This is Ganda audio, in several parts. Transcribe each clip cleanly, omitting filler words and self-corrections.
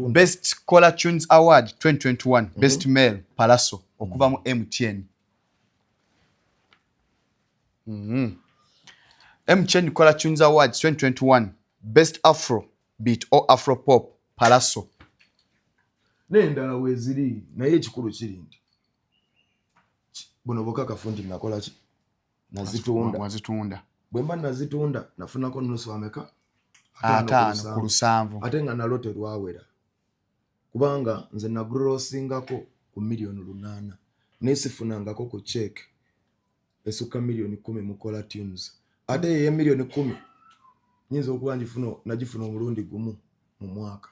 Best Caller Tunes Award 2021, Best Male, Palaso okuva mu MTN. MTN Caller Tunes Awards 2021, Best Afro Beat or Afro Pop, Palaso. N'endala weeziri, naye ekikulu kiri nti buno bukakafu nti nakola ki? Nazitunda. Wazitunda. Bwe mba nazitunda, nafunako nusu ameka? 50 ku 70. Ate nga nalwo terwawera, kubanga nze nagrosingako ku miliyoni 8, naye sifunangako ku cheque esukka miliyoni 10 mu caller tunes. Ate eyo miliyoni 10 nyinza okuba ngifuna, nagifuna omulundi gumu mu mwaka.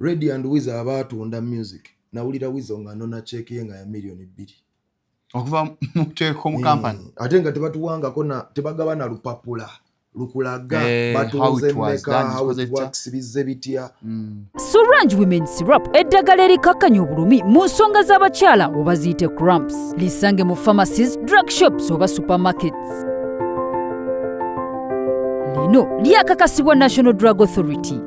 Radio and Weasel abaatunda music, nawulira Weasel nga nona cheque ye nga ya miliyoni 2. Okuva mu telecom company. Ate nga tebatuwangako na tebagaba na lupapula lukulaga batunze mmeka, how it works, bizze bitya. Sorange Women Syrup, eddagala erikakkanya obulumi mu nsonga z'abakyala oba ziyite cramps. Lisange mu pharmacies, drug shops oba supermarkets. Lino lyakakasibwa National Drug Authority.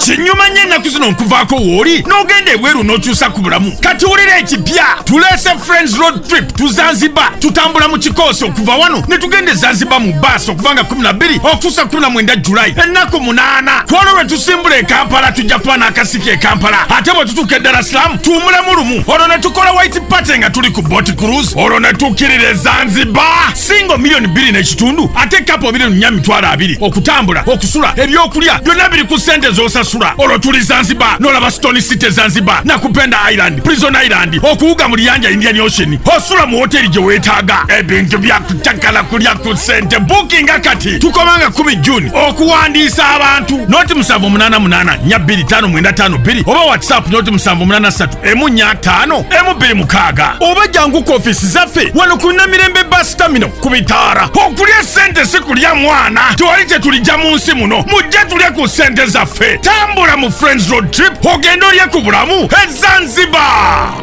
Kinyuma nnyo ennaku zino nkuvaako w'oli n'ogenda ebweru n'okyusa ku bulamu. Kati wulira ekipya: tuleese Friends Road Trip to Zanzibar. Tutambula mu kikoosi okuva wano ne tugenda e Zanzibar mu baasi okuva nga 12 okutuusa 19 Julayi, ennaku 8. Kwolwo lwe tusimbula e Kampala, tujja kuba n'akasiki e Kampala, ate bwe tutuuka e Dar es Salaam tuwumulemu lumu, olwo ne tukola white party nga tuli ku boat cruise, olwo ne tukkirira e Zanzibar. Single miliyoni 2.5, ate couple miliyoni 4 mitwalo 20. Okutambula, okusula, ebyokulya byonna biri ku ssente z'osasula. Olwo tuli Zanzibar, n'olaba Stone City Zanzibar, Nakupenda Island, Prison Island, okuwuga mu liyanja Indian Ocean. Osula mu woteri gye weetaaga. Ebintu byakucakala, kulya ku ssente. Bukinga kati, tukomanga 10 Juni okuwandiisa abantu. 0788 425 952 oba WhatsApp 0783 145 126, oba jangu ku ofisi zaffe wano ku Namirembe Bus Terminal ku bitaara. Okulya ssente si kulya mwana. Tewali kyetulijja mu nsi muno. Mujje tulye ku ssente zaffe. Tambula mu Friends Road Trip, ogende olye ku bulamu e Zanzibar.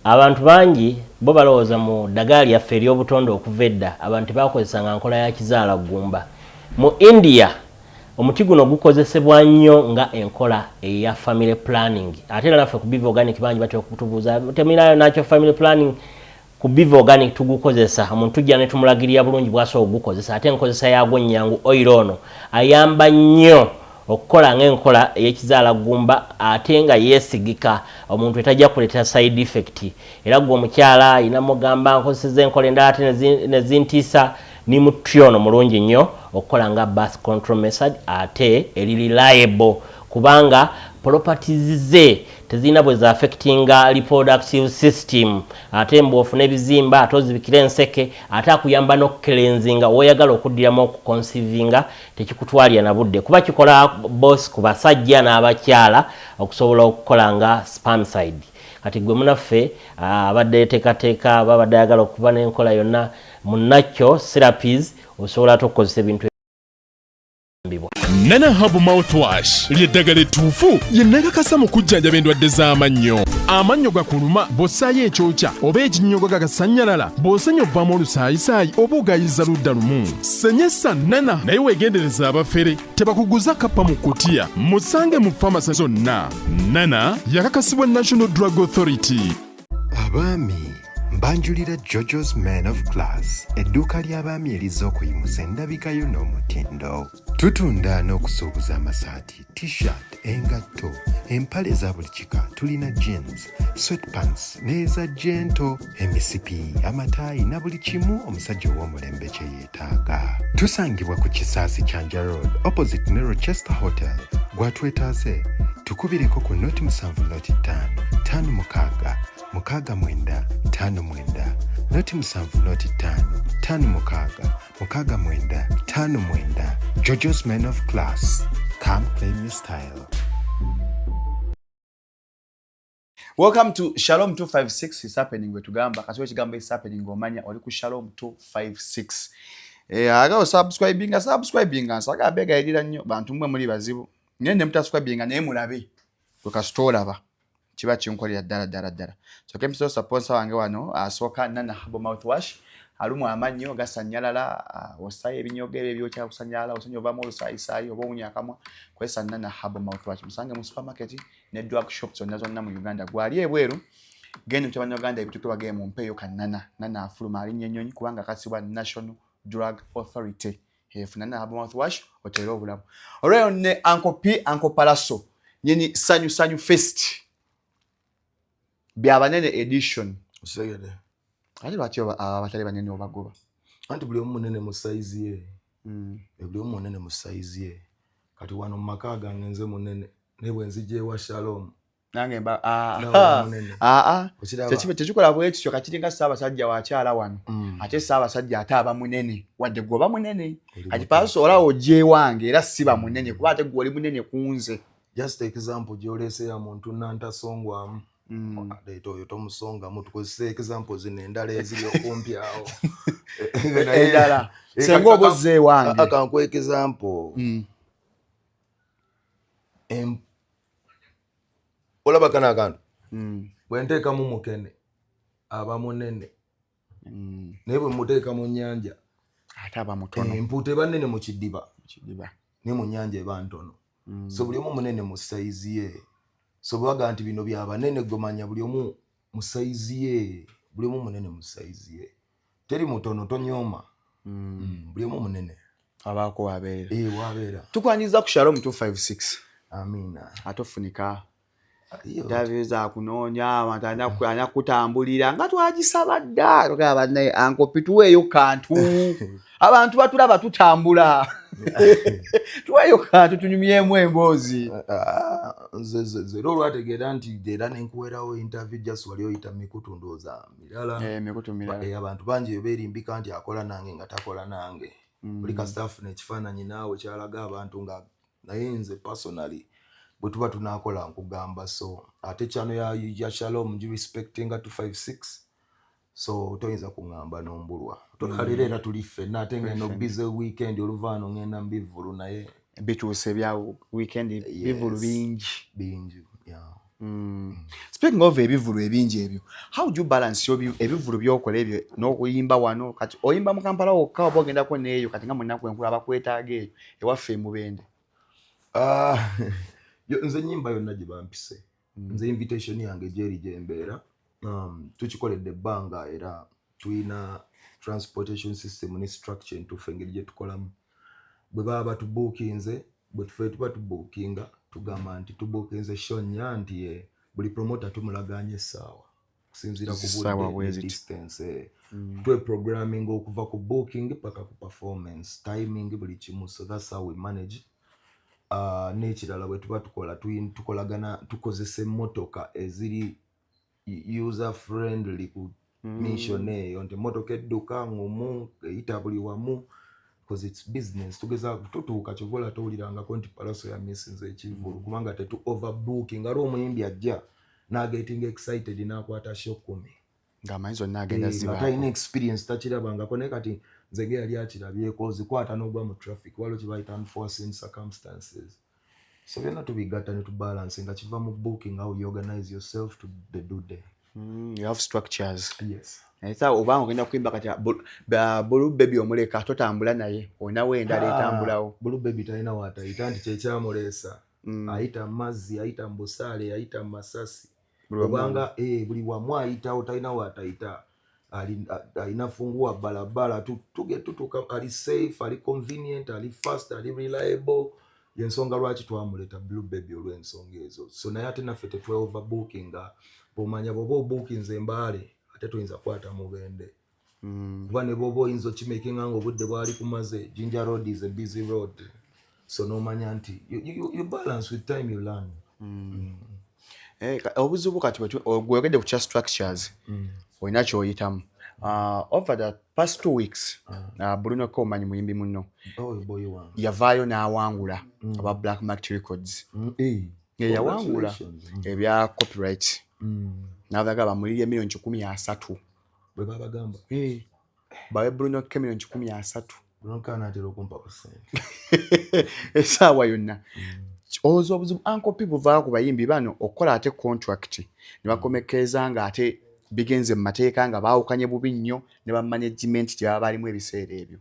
Abantu bangi bo balowooza mu ddagala lyaffe ery'obutonde okuva edda abantu tebakozesanga nkola ya kizaala ggumba. Mu India omuti guno gukozesebwa nnyo nga enkola eya family planning. Ate era naffe ku Biva Organic bangi batera okutubuuza, "Temulinayo nakyo family planning?" Ku Biva Organic tugukozesa. Omuntu tujja ne tumulagirira bulungi bwasobola okugukozesa, ate enkozesa yaagwo nnyangu. Oil ono ayamba nnyo okukola ng'enkola ey'ekizaala ggumba, ate nga yeesigika, omuntu etajja kuleetera side effect. Era gwe omukyala ayina mugamba, "Nkozeseza enkola endala ate nezintiisa," ni muti ono mulungi nnyo okukola nga birth control method, ate eri reliable kubanga properties ze tezirina bwe zaaffectinga reproductive system. Ate mbw'ofuna ebizimba, ate ozibikira enseke, ate akuyamba n'okucleansinga. Woyagala okuddiramu okuconceivinga, tekikutwalira na budde, kuba kikola both ku basajja n'abakyala okusobola okukola nga spermicide. Kati gwe munaffe abadde yeteekateeka, babadde ayagala okuba n'enkola yonna munakyo therapies, osobola ate okukozesa ebintu mbibwa. Nana Herbal Mouthwash ly'eddagala ettuufu lye nakakasa mu kujjanjaba endwadde z'amannyo. Amannyo gakuluma bw'ossaayo ekyokya oba ekinnyogo gagasannyalala, bw'osenya ovaamu olusaayisaayi oba ogayiza ludda lumu, senyesa Nana. Naye weegendereza abafere, tebakuguza kappa mu kutiya. Musange mu famasi zonna. Nana yakakasibwa National Drug Authority. Abaami, mbanjulira Georgios Man of Class, edduuka ly'abaami erizza okuyimusa endabikayo n'omutindo. Tutunda n'okusuubuza amasaati, T-shirt, engatto, empale eza buli kika. Tulina jeans, sweatpants n'eza gentle, emisipi, amataayi na buli kimu omusajja ow'omulembe kye yeetaaga. Tusangibwa ku Kisaasi, Kyanja Road, opposite ne Rochester Hotel. Gwatwetaaze tukubireko ku 070 5 56 69 59, 070 5 6 69 59. Jojo's Men of Class, come claim your style. Welcome to Shalom 256 is happening. Wetugamba kati ekigambo "is happening", omanya oli ku Shalom 256. Aga subscribinga, subscribinga, nsaga abegayirira nnyo. Bantu mmwe muli bazibu naye ne mutasubscribinga, naye mulabe gwe kasita olaba kiba kinkolera ddala ddala ddala. So kempiso sponsor wange wano asooka, Nana Herbal Mouthwash. Alumwa amannyo gasanyalala, ossayo ebinyogo ebyo ebyokya kusanyalala, osanya ovaamu olusaayisaayi oba owunya akamwa. Kozesa Nana Herbal Mouthwash, musange mu supermarket ne drug shop zonna zonna mu Uganda. Gwali ebweru, genda mutabani Uganda ebituke bagee mu mpeeyo kanana nana afuluma alinnya ennyonyi kubanga kasibwa National Drug Authority. Efuna Nana Herbal Mouthwash otere obulamu. Olwayo ne Uncle P, Uncle Palaso, nyini Sanyu Sanyu Fest byabanene edition. Okitegedde? Ate lwaki abatali banene obagoba? Anti buli omu munene mu sayizi ye. Buli omu munene mu sayizi ye. Kati wano mu maka gange nze munene, naye bwe nzija ewa Shalom nange mba nawe munene. Aa. Okiraba? Tekikola bwe kityo. Kakiringa Ssaabasajja wakyala wano, ate Ssaabasajja ate aba munene, wadde gwe oba munene. Oli Kati mutuufu. Paso olaba ojja ewange era siba munene kuba ate gwe oli munene ku nze. Just example gy'oleese ya muntu nantasongwamu. Leeta oyo tomusongamu, tukozese example zino endala eziri okumpi awo. Endala senga oba ozza ewange. Kankuwa example. Olaba kano akantu, bwe nteekamu mukene aba munene, naye bwe muteeka mu nnyanja ate aba mutono. Empuuta eba nnene mu kidiba, Kidiba. naye mu nnyanja eba ntono. So buli omu munene mu sayizi ye. So bwe baga nti bino byabanene, gomanya buli omu mu sayizi ye, buli omu munene mu sayizi ye, teri mutono, tonyooma. Buli omu munene. Abaako wabeera. Eh, wabeera. Tukwaniriza ku Shalom 256. Amiina. Ate ofunika Iyo. Davies akunoonya abantu, alina kutambulira nga twagisaba dda. Tugamba bannaye, Uncle P, tuweeyo kantu, abantu batulaba tutambula, tuweeyo kantu tunyumyemu emboozi. Ah, nze era olwategeera nti era nenkuwerawo interview, just wali oyita mikutu ndowooza mirala. Eh, emikutu mirala. Eh, abantu bangi beerimbika nti akola nange nga takola nange. Buli kasita afuna ekifaananyi naawe kyalaga abantu nga naye nze personally bwe tuba tunaakola nkugamba. So ate channel ya Shalom ngirespectinga 256, so toyinza kuŋŋamba nombulwa tolaleero era tuli ffenna, ate ngenda busy weekend, oluvaano ŋŋenda mu bivvulu naye. Bituuse bya weekend, bivulu bingi. Bingi, yeah. Speaking of ebivulu ebingi ebyo, how do you balance ebivulu byokola ebyo n'okuyimba wano? Kati oyimba mu Kampala wokka oba ogendako n'eyo? Kati nga munaku enkulu abakwetaaga eyo ewaffe emubende. Ah, nze nyimba yonna gye bampise, nze invitation yange gyeri gyembeera. Tukikoledde ebbanga era tulina transportation system ne structure entuufu engeri gye tukolamu. Bwe baba batubuukinze, bwe tufe tuba tubuukinga, tugamba nti tubuukinze show nnya, nti buli promoter tumulaganya essaawa kusinziira ku Essaawa budde bwe ne ziti. distance. Tweprogramming okuva ku booking paka ku performance timing, buli kimu. So that's how we manage. N'ekirala bwe tuba tukola, tukolagana, tukozesa emmotoka eziri user friendly ku mission eyo, nti emmotoka edduka ngumu, eyita buli wamu, because it's business. Tugeza tutuuka kyovola towulirangako nti Palaso ya missinze ekivvulu, kubanga tetu overbooking. Ali omuyimbi ajja n'agetinga excited n'akwata show 10 ng'amanyi zonna agenda Eh, nga zibaako. Talina experience, takirabangako. Naye kati nze nga yali akirabyeko, ozikwata n'ogwa mu traffic, waliwo kye bayita unforeseen circumstances. So byonna tubigatta ne tubalance nga kiva mu booking, how you organize yourself to the due day. You have structures. Yes. Naye sa obanga ogenda kuyimba kati Blue Baby omuleka totambula naye, olinawo endala etambulawo? Blue Baby talina waatayita nti kyekyamuleesa. Ayita mu mazzi, ayita mu busaale, ayita mu masasi. Buli wamu. Kubanga buli wamu ayitawo, talina waatayita. Alina funguwa balabala, tutuuka, ali safe, ali convenient, ali fast, ali reliable. Yensonga lwaki twamuleta Blue Baby, olw'ensonga ezo. So naye ate naffe tetwe overbookinga. Bwomanya bw'oba obookinze Embaale, ate toyinza kukwata Mubende, kuba ne bw'oba oyinza okimakinga nga obudde bwali kumaze. Jinja Road is a busy road, so n'omanya nti you balance with time, you learn. Eh, obuzibu kati gweyogedde ku kya structures, olina kyoyitamu. Over the past 2 weeks, Bruno K, omanyi muyimbi muno, Oh, boy wange. yavaayo n'awangula aba Black Market Records. Eh, Yawangula congratulations. Ebya copyright, n'abaga bamulirye miliyoni 130. Bwe babagamba? Eh, bawe Bruno K miliyoni 130. Bruno K anaatera okumpa ku ssente. Essaawa yonna. Olowooza obuzibu, Uncle P, buvaa ku bayimbi bano okukola ate contract ne bakomekkereza nga ate Bigenze mu mateeka nga baawukanye bubi nnyo ne ba management gye baba balimu ebiseera ebyo.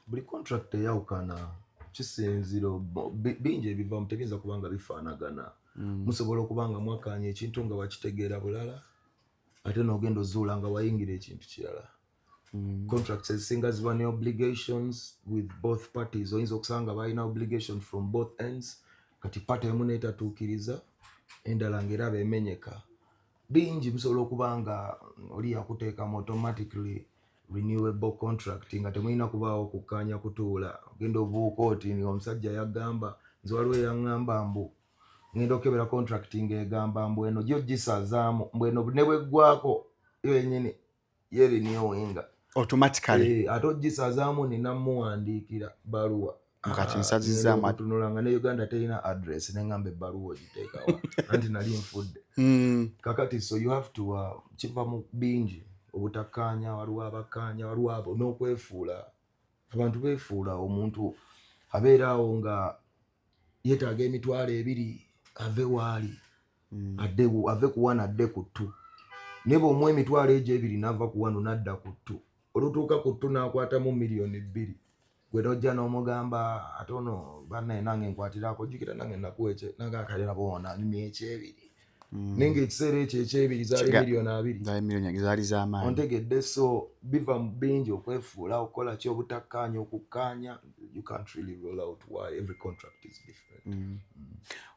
Buli contract eyawukana, kisinzira bingi ebivamu, tebiyinza kuba nga bifaanagana. Musobola okuba nga mwakkaanya ekintu nga wakitegeera bulala, ate n'ogenda ozuula nga wayingira ekintu kirala. Contracts ezisinga ziba ne obligations with both parties. Oyinza okusanga balina obligation from both ends, kati party emu neetatuukiriza, endala ngaera bemenyeka. Bingi, musobola okuba nga oli yakuteekamu automatically renewable contract nga temulina kubaawo kukkaanya kutuula. Ogenda obuuka oti omusajja yagamba, nze waliwo eyaŋŋamba mbu ngenda okebera contract ng'egamba mbu eno gyo gisazaamu, mbu eno ne bweggwako yo yennyini yerenewinga automatically. Eh, ate ogisazaamu nina muwandiikira baluwa. Kati nsazizaamu. Okutunula nga ne Uganda terina address, neŋŋamba ebbaluwa ogiteekawa, anti nali nfudde. Kakati so you have to kiva mu bingi, obutakkaanya, waliwo abakkaanya, waliwo abo n'okwefuula. Abantu beefuula, omuntu abeera awo nga yeetaaga 20,000 ave waali adde ave ku 1 adde ku 2, naye bw'omuwa 20,000 n'ava ku 1 n'adda ku 2, olutuuka ku 2 n'akwatamu 2 million. Gwe nojja n'omugamba, ate ono bannaye nange nkwatirako, jjukira nange nakuwa ekye nange akalera boona nyumya ekyebiri, naye ng'ekiseera ekyo ekyebiri zaali 20 million. Zaali miliyoni, zaali z'amaanyi. Ontegedde? So biva mu bingi, okwefuula, okukola ki, obutakkaanya, okukkaanya. You can't really roll out why every contract is different.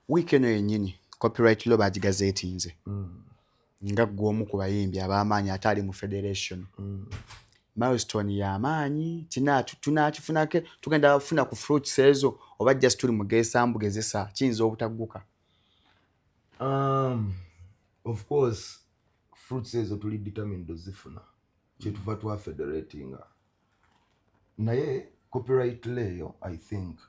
Wiiki eno yennyini copyright law bagigazeetinze. Nga ggwe omu ku bayimbi ab'amaanyi ate ali mu federation, milestone y'amaanyi tunakifunako, tugenda kufuna ku fruits ezo oba just tuli mugeesambu gezesa, kiyinza obutagguka? Of course fruits ezo tuli determined ozifuna, kyetuva twafederatinga. Naye copyright law, I think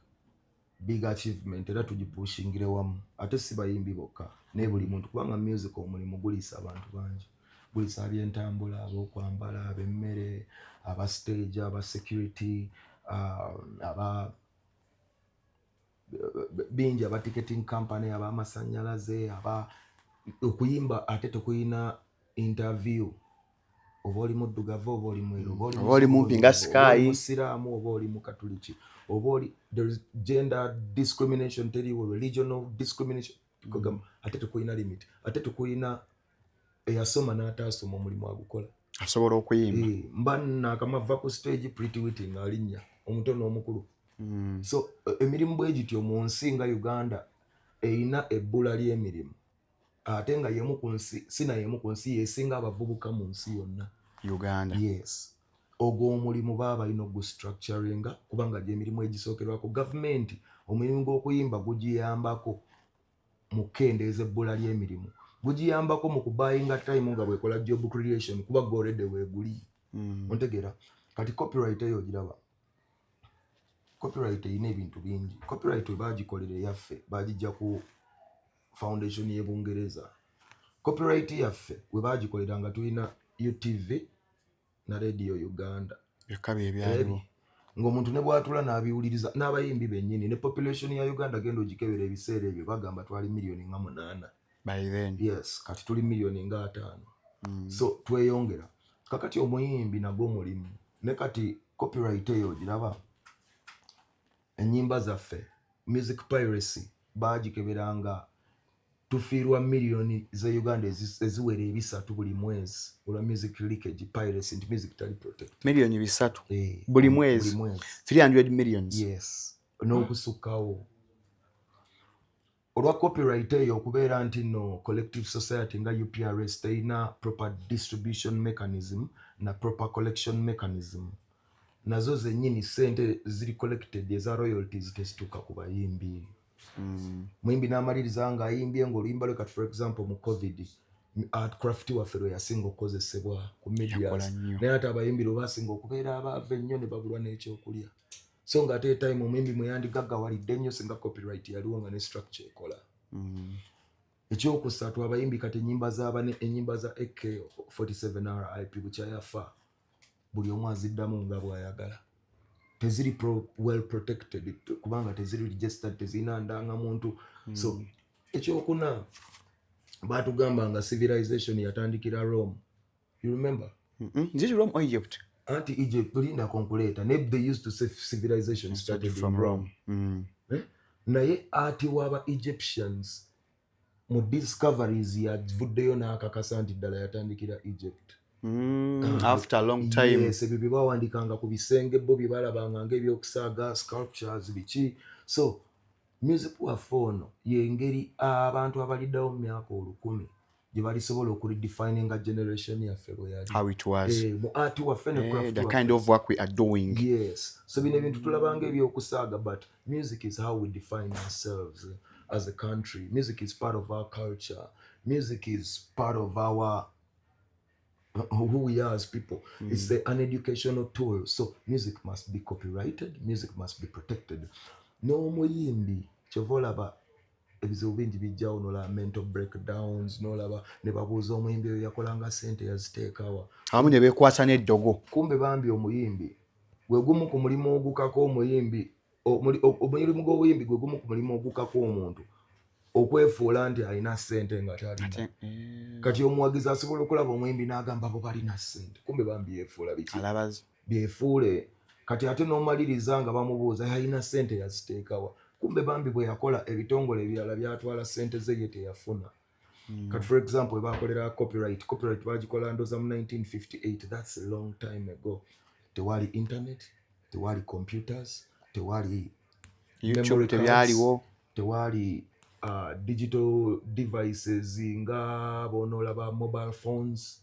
big achievement, era tugipushingire wamu, ate si bayimbi bokka naye buli muntu, kubanga music omulimu guliisa abantu bangi, guliisa abyentambula, ab'okwambala, ab'emmere, aba stage, aba security, aba bingi, aba ticketing company, abamasanyalaze, aba okuyimba. Ate tekuyina interview, oba oli muddugavu oba oli mweru, oba oli Oba oli mumpi nga oba oli Sky. Musiraamu oba oli mukatuliki oba oli, there is gender discrimination teriwo, religional discrimination. Kugamba, ate tekuyina limit, ate tekuyina eyasoma n'ataasoma, omulimu agukola. Asobola okuyimba. Eh, mba nakamava ku stage, Pretty Wit ng'alinnya, omuto n'omukulu. So emirimu bwe gityo mu nsi nga Uganda erina ebbula ly'emirimu, ate nga yemu ku nsi, sina yemu ku nsi yesinga abavubuka mu nsi yonna. Uganda. Yes, ogwo omulimu baba balina ogustructuringa, kubanga gyemirimu egisookerwako gavumenti. Omulimu gw'okuyimba gugiyambako mu kukendeeza ebbula ly'emirimu, gugiyambako mu kubayinga time nga bwekola job creation, kuba gwe already weeguli. Ontegeera? Kati copyright eyo ogiraba, copyright erina ebintu bingi. Copyright we bagikolera eyaffe, bagijja ku foundation y'e Bungereza. Copyright yaffe we bagikolera nga tulina UTV na Radio Uganda. Byokka bye byaliwo. Ng'omuntu ne bw'atula n'abiwuliriza n'abayimbi bennyini ne population ya Uganda, genda ogikebera, ebiseera ebyo bagamba twali miliyoni nga 8. By then. Yes, kati tuli miliyoni nga 50. So tweyongera. Kakati omuyimbi nagwo mulimu, ne kati copyright eyo ogiraba, ennyimba zaffe, music piracy bagikeberanga, tufiirwa miliyoni ze Uganda eziwera 300 buli mwezi olwa music leakage, piracy, nti music tali protect. 3 million Eh, buli mwezi? Buli mwezi. 300 millions? Yes, n'okusukkawo, olwa copyright eyo okubeera nti no collective society nga UPRS terina proper distribution mechanism na proper collection mechanism. Nazo zennyini sente ziri collected eza royalties tezituuka ku bayimbi. Muyimbi n'amaliriza ng'ayimbye ng'oluyimba lwe, kati for example mu COVID art craft waffe lwe yasinga okukozesebwa ku medias. Yakola nnyo. Naye ate abayimbi lwe basinga okubeera abaava ennyo ne babulwa n'ekyokulya, so nga ate time omuyimbi mwe yandigaggawalidde ennyo singa copyright yaliwo nga ne structure ekola. Ekyokusatu, abayimbi kati ennyimba z'abane, ennyimba za AK47 RIP bukyayafa, buli omu aziddamu nga bw'ayagala, teziri well protected kubanga teziri registered, tezirina ndangamuntu. So ekyokuna, batugamba nga civilization yatandikira Rome. You remember? Is it Rome or Egypt? Anti Egypt, lindako nkuleeta, naye they used to say civilization started from in Rome. Mm. Eh? Naye ati waba Egyptians mu discoveries yavuddeyo n'akakasa nti ddala yatandikira Egypt. After a long time. Yes, ebyo bye bawandikanga ku bisenge, bo bye balabanga ng'ebyokusaaga, sculptures, biki. So music waffe ono yengeri abantu abaliddawo mu myaka 1000 gye balisobola okuredefininga generation yaffe bwe yali. How it was. Eh, mu art waffe ne craft The waffe. Kind of work we are doing. Yes, so bino ebintu tulabanga ebyokusaaga, but music is how we define ourselves as a country. Music is part of our culture. Music is part of our who we are as people. It's an educational tool, so music must be copyrighted, music must be protected. N'omuyimbi, kyova olaba ebizibu bingi bijjawo, nolaba mental breakdowns, nolaba ne babuuza omuyimbi oyo yakolanga sente yaziteekawa. Abamu ne beekwasa n'eddogo. Kumbe bambi omuyimbi gwe gumu ku mulimu ogukako omuyimbi, omulimu gw'obuyimbi gwe gumu ku mulimu ogukako omuntu okwefuula nti alina ssente nga talina. Kati omuwagizi asobola okulaba omuyimbi n'agamba bo balina ssente, kumbe bambi yeefuula biki? Alabazi. Byefuule. Kati ate n'omaliriza nga bamubuuza alina ssente yaziteekawa, kumbe bambi bwe yakola ebitongole ebirala byatwala ssente ze, ye teyafuna. Kati for example, webakolera copyright, copyright bagikola ndoza mu 1958. That's a long time ago. Tewali internet, tewali computers, tewali YouTube. Memory cards, Tebyaliwo. Tewali digital devices nga bonoolaba mobile phones.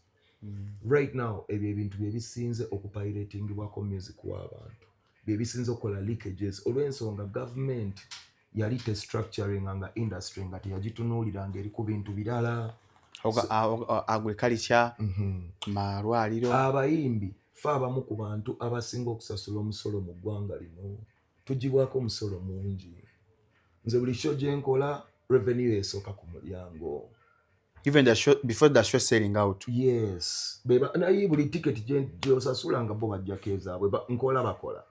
Right now ebyo ebintu bye bisinze okupiratingibwako music w'abantu, bye bisinze okukola leakages, olw'ensonga government yali testructuring nga industry, nga teyagitunuulira nga eri ku bintu birala. Agriculture, malwaliro. Abayimbi fe abamu ku bantu abasinga okusasula omusolo mu ggwanga lino. Tugibwako omusolo mungi. Nze buli show gye nkola, revenue esooka ku mulyango. Even the show, before the show selling out. Yes. Naye buli ticket gyosasula nga bo bajjako ezaabwe. Nkola bakola.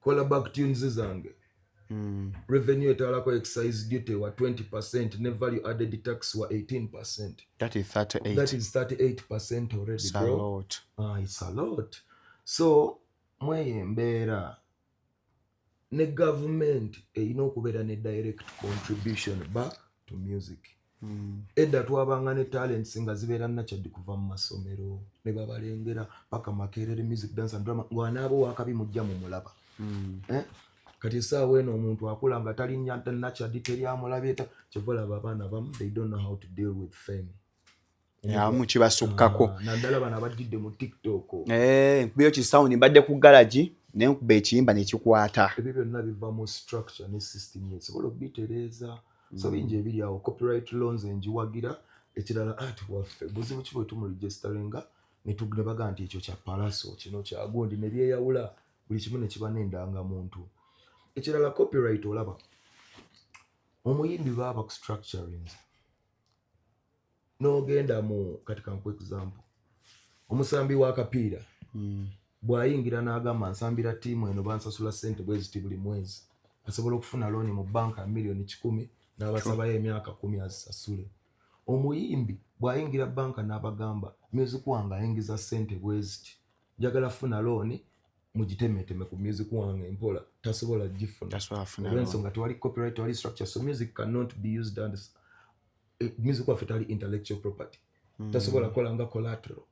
Kola back tunes zange, revenue etwalako excise duty wa 20 ne value added tax wa 18. That is 38. That is 38 already. It's a bro. lot. Ah, it's a lot. So mweyo embeera ne gavumenti erina okubeera ne direct contribution back to music. Edda twabanga ne talents nga zibeera nakyaddi kuva mu masomero ne babalengera paka Makerere Music, Dance and Drama, ng'anaaba owakabi mujja mumulaba. Eh? Kati essaawa eno omuntu akula nga talinnya nakyaddi, teri amulabye. Kyova olaba abaana abamu, they don't know how to deal with fame. Abamu kibasukkako. Ah, naddala bano abajjidde mu TikTok. Eh, nkubiyo kisawundi, mbadde ku garagi naye nkuba ekiyimba nekikwata. Ebyo byonna biva mu structure ne system esobola okubitereeza. So bingi ebiri awo. Copyright laws enjiwagira. Ekirala, art waffe buzibu ki bwe tumuregisteringa ne baga nti ekyo kya Palaso, kino kya gundi, ne byeyawula, buli kimu ne kiba n'endangamuntu. Ekirala, copyright, olaba omuyimbi baba bakustructuring n'ogenda mu, kati kanku example, omusambi w'akapiira bw'ayingira n'agamba nsambira ttiimu eno, bansasula ssente bwe ziti buli mwezi, asobola okufuna looni mu banka miliyoni 100 n'abasabayo emyaka 10 azisasule. Omuyimbi bw'ayingira banka n'abagamba music wange ayingiza ssente bwe ziti, njagala funa looni mugitemeteme ku music wange empola, tasobola gifuna. Tasobola kufuna. Olw'ensonga tewali copyright, tewali structure. So music cannot be used and music waffe tali intellectual property, tasobola kukola nga collateral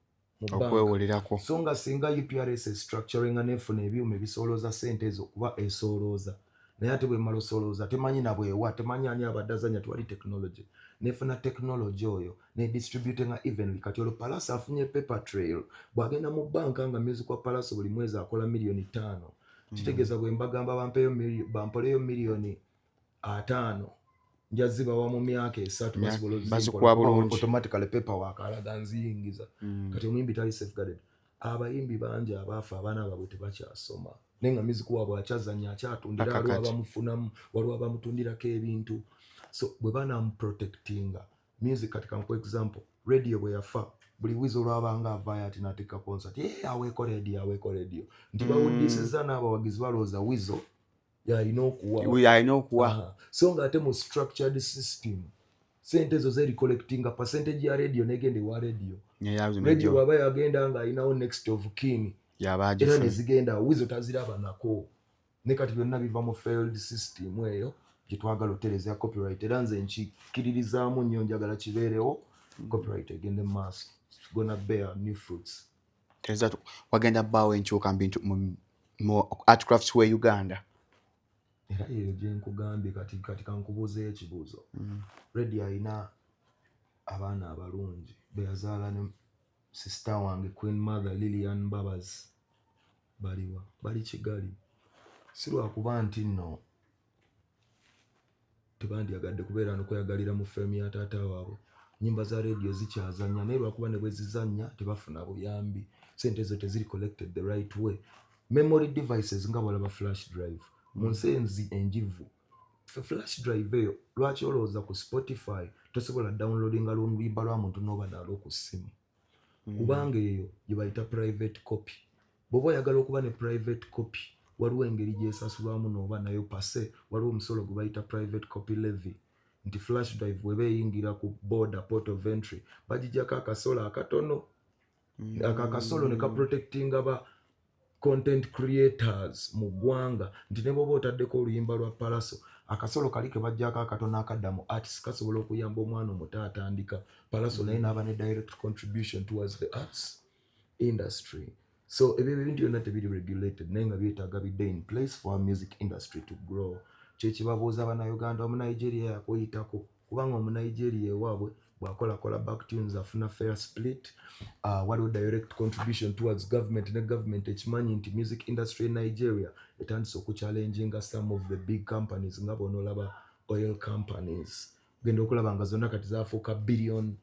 mu banka. Okwewolerako. So nga singa UPRS structuring nefuna ebyuma ebisolooza sente ezo, kuba esolooza, naye ate bwemala osolooza temanyi nabwewa, temanyi ani abadde azanya, tewali technology. Nefuna technology oyo nedistributinga evenly. Kati olwo Palaso afunye paper trail, bw'agenda mu banka nga music wa Palaso buli mwezi akola miliyoni 5, kitegeeza bwe mbagamba bampoleyo miliyoni 50, nja zibawa mu myaka 3. Basobola ozikola. Bazikuwa bulungi. Automatically paperwork alaga nziyingiza. Kati omuyimbi tali safeguarded. Abayimbi bangi abaafa, abaana baabwe tebakyasoma, naye nga music waabwe akyazanya, akyatundira. Paka waliwo kati. Abamufunamu, waliwo abamutundirako ebintu. So bwe banamuprotectinga music, kati kanku example, radio bwe yafa, buli Weasel olwabanga avaayo ati nateeka concert, "Eh, aweeko radio, aweeko radio," nti bawuddisiza n'abawagizi balowooza Weasel yalina okuwa. Oyo alina okuwa. Aha. So nga ate mu structured system Sente ezo zeri collectinga percentage ya radio negenda ewa radio. Radio bwaba yagenda nga alinawo next of kin, era nezigenda. Wizo taziraba nako. Ne kati byonna biva mu failed system eyo gyetwagala otereza ya copyright. Era nze nkikiririzaamu nnyo, njagala kibeerewo, copyright egende mu maaso. It's gonna bear new fruits. Tereza wagenda bbaawo enkyuka mu bintu mu art crafts we Uganda. Era eyo gyenkugambye. Kati kankubuuzeyo ekibuuzo. Radio alina abaana abalungi beyazaala ne sister wange, Queen Mother Lilian Mbabazi. Baliwa? Bali Kigali. Si lwakuba nti nno tebandyagadde kubeera nokweyagalira mu fame ya taata waabwe. Nyimba za Radio zikyazanya, naye lwakuba ne bwe zizanya tebafuna buyambi. Sente ezo teziri collected the right way. Memory devices nga bwalaba flash drive mu nsi enzi enjivu, flash drive eyo, lwaki olowooza ku Spotify tosobola downloadinga luyimba lwa muntu n'oba nalwo ku ssimu? Kubanga eyo gye bayita private copy. Bw'oba oyagala okuba ne private copy, waliwo engeri gyesasulwamu n'oba nayo pase. Waliwo omusolo gwe bayita private copy levy, nti flash drive weba eyingira ku border, port of entry, bagijjako akasolo akatono. Ako akasolo ne kaprotectinga ba content creators mu ggwanga, nti ne bw'oba otaddeko oluyimba lwa Palaso, akasolo kali ke bajjako akatono akadda mu arts kasobola okuyamba omwana omuto atandika Palaso, naye n'aba ne direct contribution towards the arts industry. So ebyo ebintu byonna tebiri regulated, naye nga byetaaga bidde in place for our music industry to grow. Kyekibabuuza Bannayuganda, Omunigeria yakuyitako? Kubanga Omunigeria ewaabwe bw'akolakola backtunes afuna fair split. Waliwo direct contribution towards government, ne government ekimanyi nti music industry in Nigeria etandise okuchallenginga some of the big companies, nga bonoolaba oil companies. Genda okulaba nga zonna kati zafuuka billion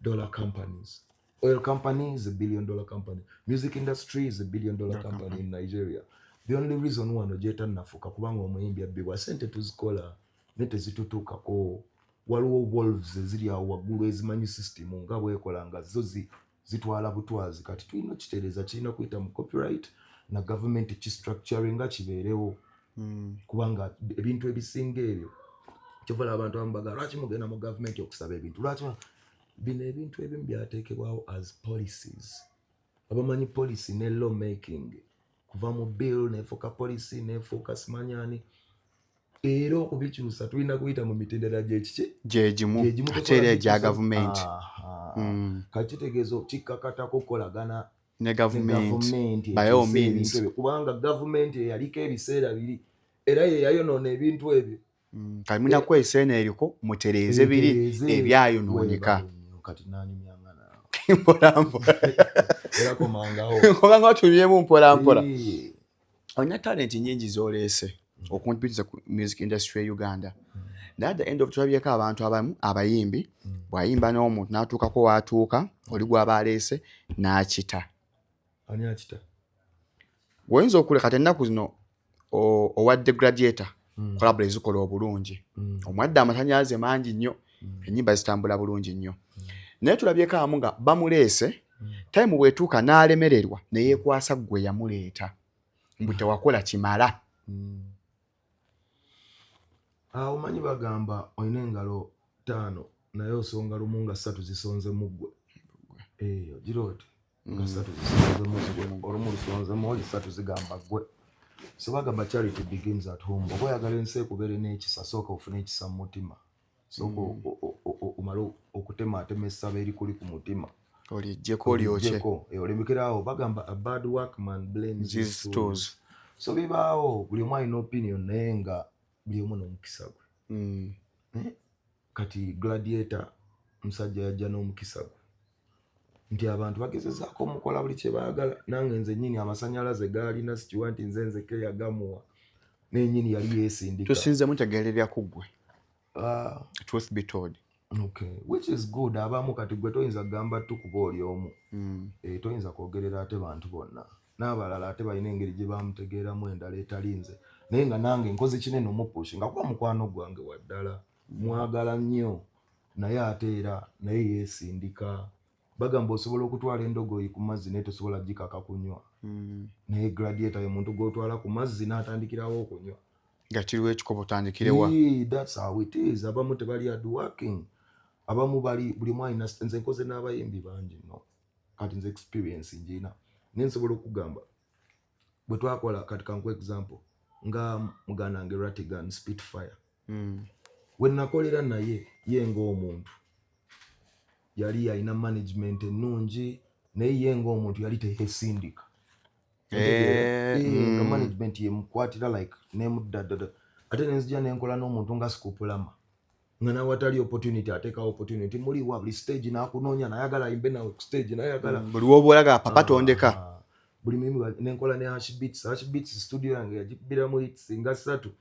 dollar companies. Oil company is a billion dollar company. Music industry is a billion dollar company in Nigeria. The only reason wano gyetannafuuka kubanga omuyimbi abbibwa. Sente tuzikola naye tezitutuukako. Waliwo wolves eziri awo waggulu ezimanyi system nga bwekola, nga zo zitwala butwazi. Kati tulina okitereeza, kirina kuyita mu copyright na government kistructuring nga kibeerewo, kubanga ebintu ebisinga ebyo kyovala abantu abamu bagamba, "Lwaki mugenda mu gavumenti okusaba ebintu? Lwaki?" Bino ebintu ebimu byateekebwawo as policies. Abamanyi policy ne law making, kuva mu bill nefuuka policy nefuuka simanyani, era okubikyusa tulina kuyita mu mitendera gyekiki? Gyegimu. Gyegimu. Ate era egya gavumenti. Kati kitegeeza kikkakatako okukolagana ne ne gavumenti gavumenti by all ekyuse means. Ebintu ebyo, kubanga gavumenti eyaliko ebiseera biri era ye yayonoona ebintu ebyo. Kati mulina kukozesa eno eriko mutereeze biri Mutereeze. ebyayonooneka. Weebale nnyo, kati nanyumyanga naawe. Mpola mpola. Era komangawo. Kubanga watumyemu mpola mpola. Olina talent nyingi z'oleese okumpitiza ku music industry e Uganda, naye at the end of tulabyeko abantu abamu abayimbi, bw'ayimba n'omuntu n'atuukako waatuuka, oli gw'aba aleese n'akita. Ani akita? Oyinza okuleka kati ennaku zino owadde Gladiator collabo ezikola obulungi, omwadde amasanyalaze mangi nnyo, ennyimba zitambula bulungi nnyo, naye tulabyeko abamu nga bamuleese, time bw'etuuka n'alemererwa ne yeekwasa ggwe yamuleeta, mbu tewakola kimala. Awo omanyi bagamba olina engalo ttaano, naye osonga lumu nga ssatu zisonze mu ggwe. Eyo gira oti nga ssatu zisonze mu ggwe, olumu lusonzemu oli, ssatu zigamba ggwe. So bagamba charity begins at home. Oba oyagala ensi ekubeere n'ekisa, sooka ofune ekisa mu mutima. Sooka omale okutemaatema essaba erikuli ku mutima. Olijjeko olyokye. Olijjeko, olemekerawo. Bagamba a bad workman blames his his tools. Tools. So bibaawo, buli omu alina opinion, naye nga buli omu n'omukisa gwe. Kati Gladiator musajja yajja n'omukisa gwe, nti abantu bagezezaako omukola buli kye baagala. Nange nze nnyini amasanyalaze gaalina sikiwa nti nze nzeke yagamuwa, naye nnyini yali yeesindika. Tusinze mutegeerera ku ggwe, Ah, truth be told. Okay, which is good. Abamu kati gwe toyinza kugamba tukuba oli omu. Toyinza kwogerera ate bantu bonna n'abalala, ate balina engeri gye bamutegeeramu endala etali nze. Naye nga nange nkoze kinene omupushinga kuba mukwano gwange waddala, mwagala nnyo, naye ate era naye yeesindika. Bagamba osobola okutwala endogoyi ku mazzi, naye tosobola gikaka kunywa. Naye Gladiator ye muntu gw'otwala ku mazzi n'atandikirawo okunywa. Nga kiriwo ekikopo, tandikirewa? That's how it is. Abamu tebali hard working. Abamu bali buli mwalina. Nze nkoze n'abayimbi bangi, no kati nze experience njina, naye nsobola okugamba bwe twakola. Kati kankuwa example nga muganda wange Ratigan Spitfire, we nakolera naye, ye ng'omuntu yali alina management ennungi, naye ye ng'omuntu yali teyesindika. Nga management yemukwatira like nemuddadada, ate nenzija nenkola n'omuntu nga Scoop Lama, nga nawatali opportunity ateekawo opportunity, muliwa buli stage n'akunoonya, nayagala ayimbe nawe ku stage, nayagala. Buli woba olaga papa tondeka. Ah, buli muyimbi. Nenkola ne Hash Beats. Hash Beats studio yange yagikubiramu hits nga ssatu,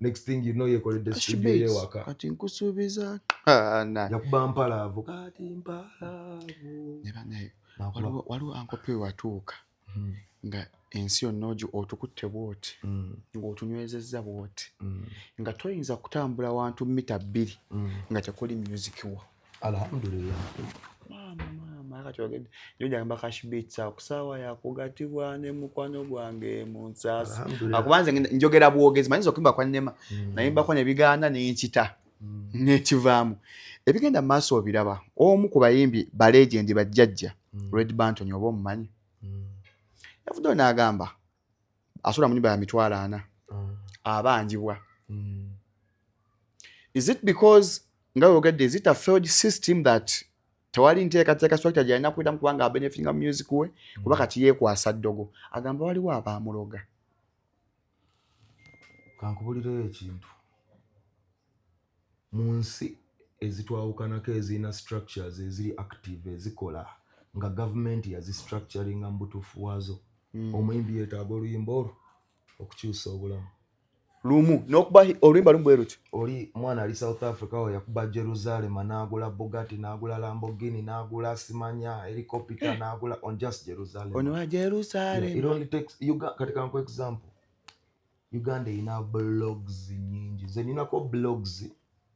next thing you know yekoledde studio ye waka. Kati nkusuubiza. Ah, yakuba mpalaavu, kati mpalaavu. Ne bannaye, Nakuba. Waliwo ankope watuuka nga ensi yonna otukutte bwoti, ng'otunywezezza bwoti, nga toyinza kutambula wantu mita 2 nga tekuli music wo. Alhamdulillah. Maama, maama, kati ogedde njogamba Cash Beats awo kusaawa yakugatibwa ne mukwano gwange mu nsaasi. Alhamdulillah. Akuba nze njogera bwogezi, mayinza okuyimba kwa nnema, nayimbako nebigaana nenkita nekivaamu. Ebigenda mu maaso obiraba, omu ku bayimbi ba legend, bajjajja, Red Banton, oba omumanyi, yavuddeyo n'agamba asula mu nyumba ya 40,000, abanjibwa. Is it because nga wogedde, is it a failed system that tewali nteekateeka, structure gyalina kuyitamu kubanga abenefitinga music we? Kuba kati yeekwasa ddogo, agamba waliwo abamuloga. Kankubulireyo ekintu: mu nsi ezitwawukanako ezirina structures eziri active, ezikola nga gavumenti yazistructuringa mu butuufu waazo, omuyimbi yeetaaga oluyimba olwo okukyusa obulamu. Lumu n'okuba oluyimba lumu bwe luti. Oli mwana ali South Africa, oyo yakuba Jerusalema n'agula Bugatti, n'agula Lamborghini, n'agula simanya helicopter, n'agula on just Jerusalem. Ono wa Yeah, it Jerusalem. only takes kati kanku example, Uganda erina blogs nyingi. Nze ninako blogs,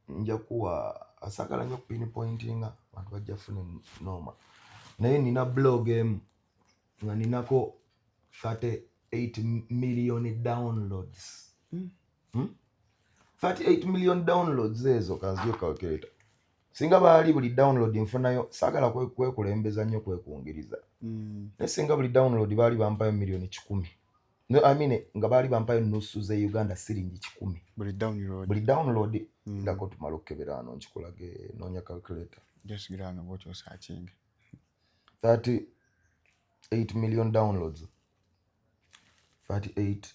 nja kuwa, asagala nnyo pinpointinga, abantu bajja funa noma, naye nina blog emu nga ninako 38 million downloads. 38 million downloads ezo kanzio calculator, singa baali buli download nfunayo, saagala kwekulembeza nnyo, kwekungiriza, naye singa buli download baali bampayo miliyoni 100, no, I mean, nga baali bampayo nusu ze Uganda siringi 100. Buli download. Buli download. Ndako tumala okukebera wano nkikulage, noonya calculator. Just gira wano bwoti osearchinge. 38 million downloads, 38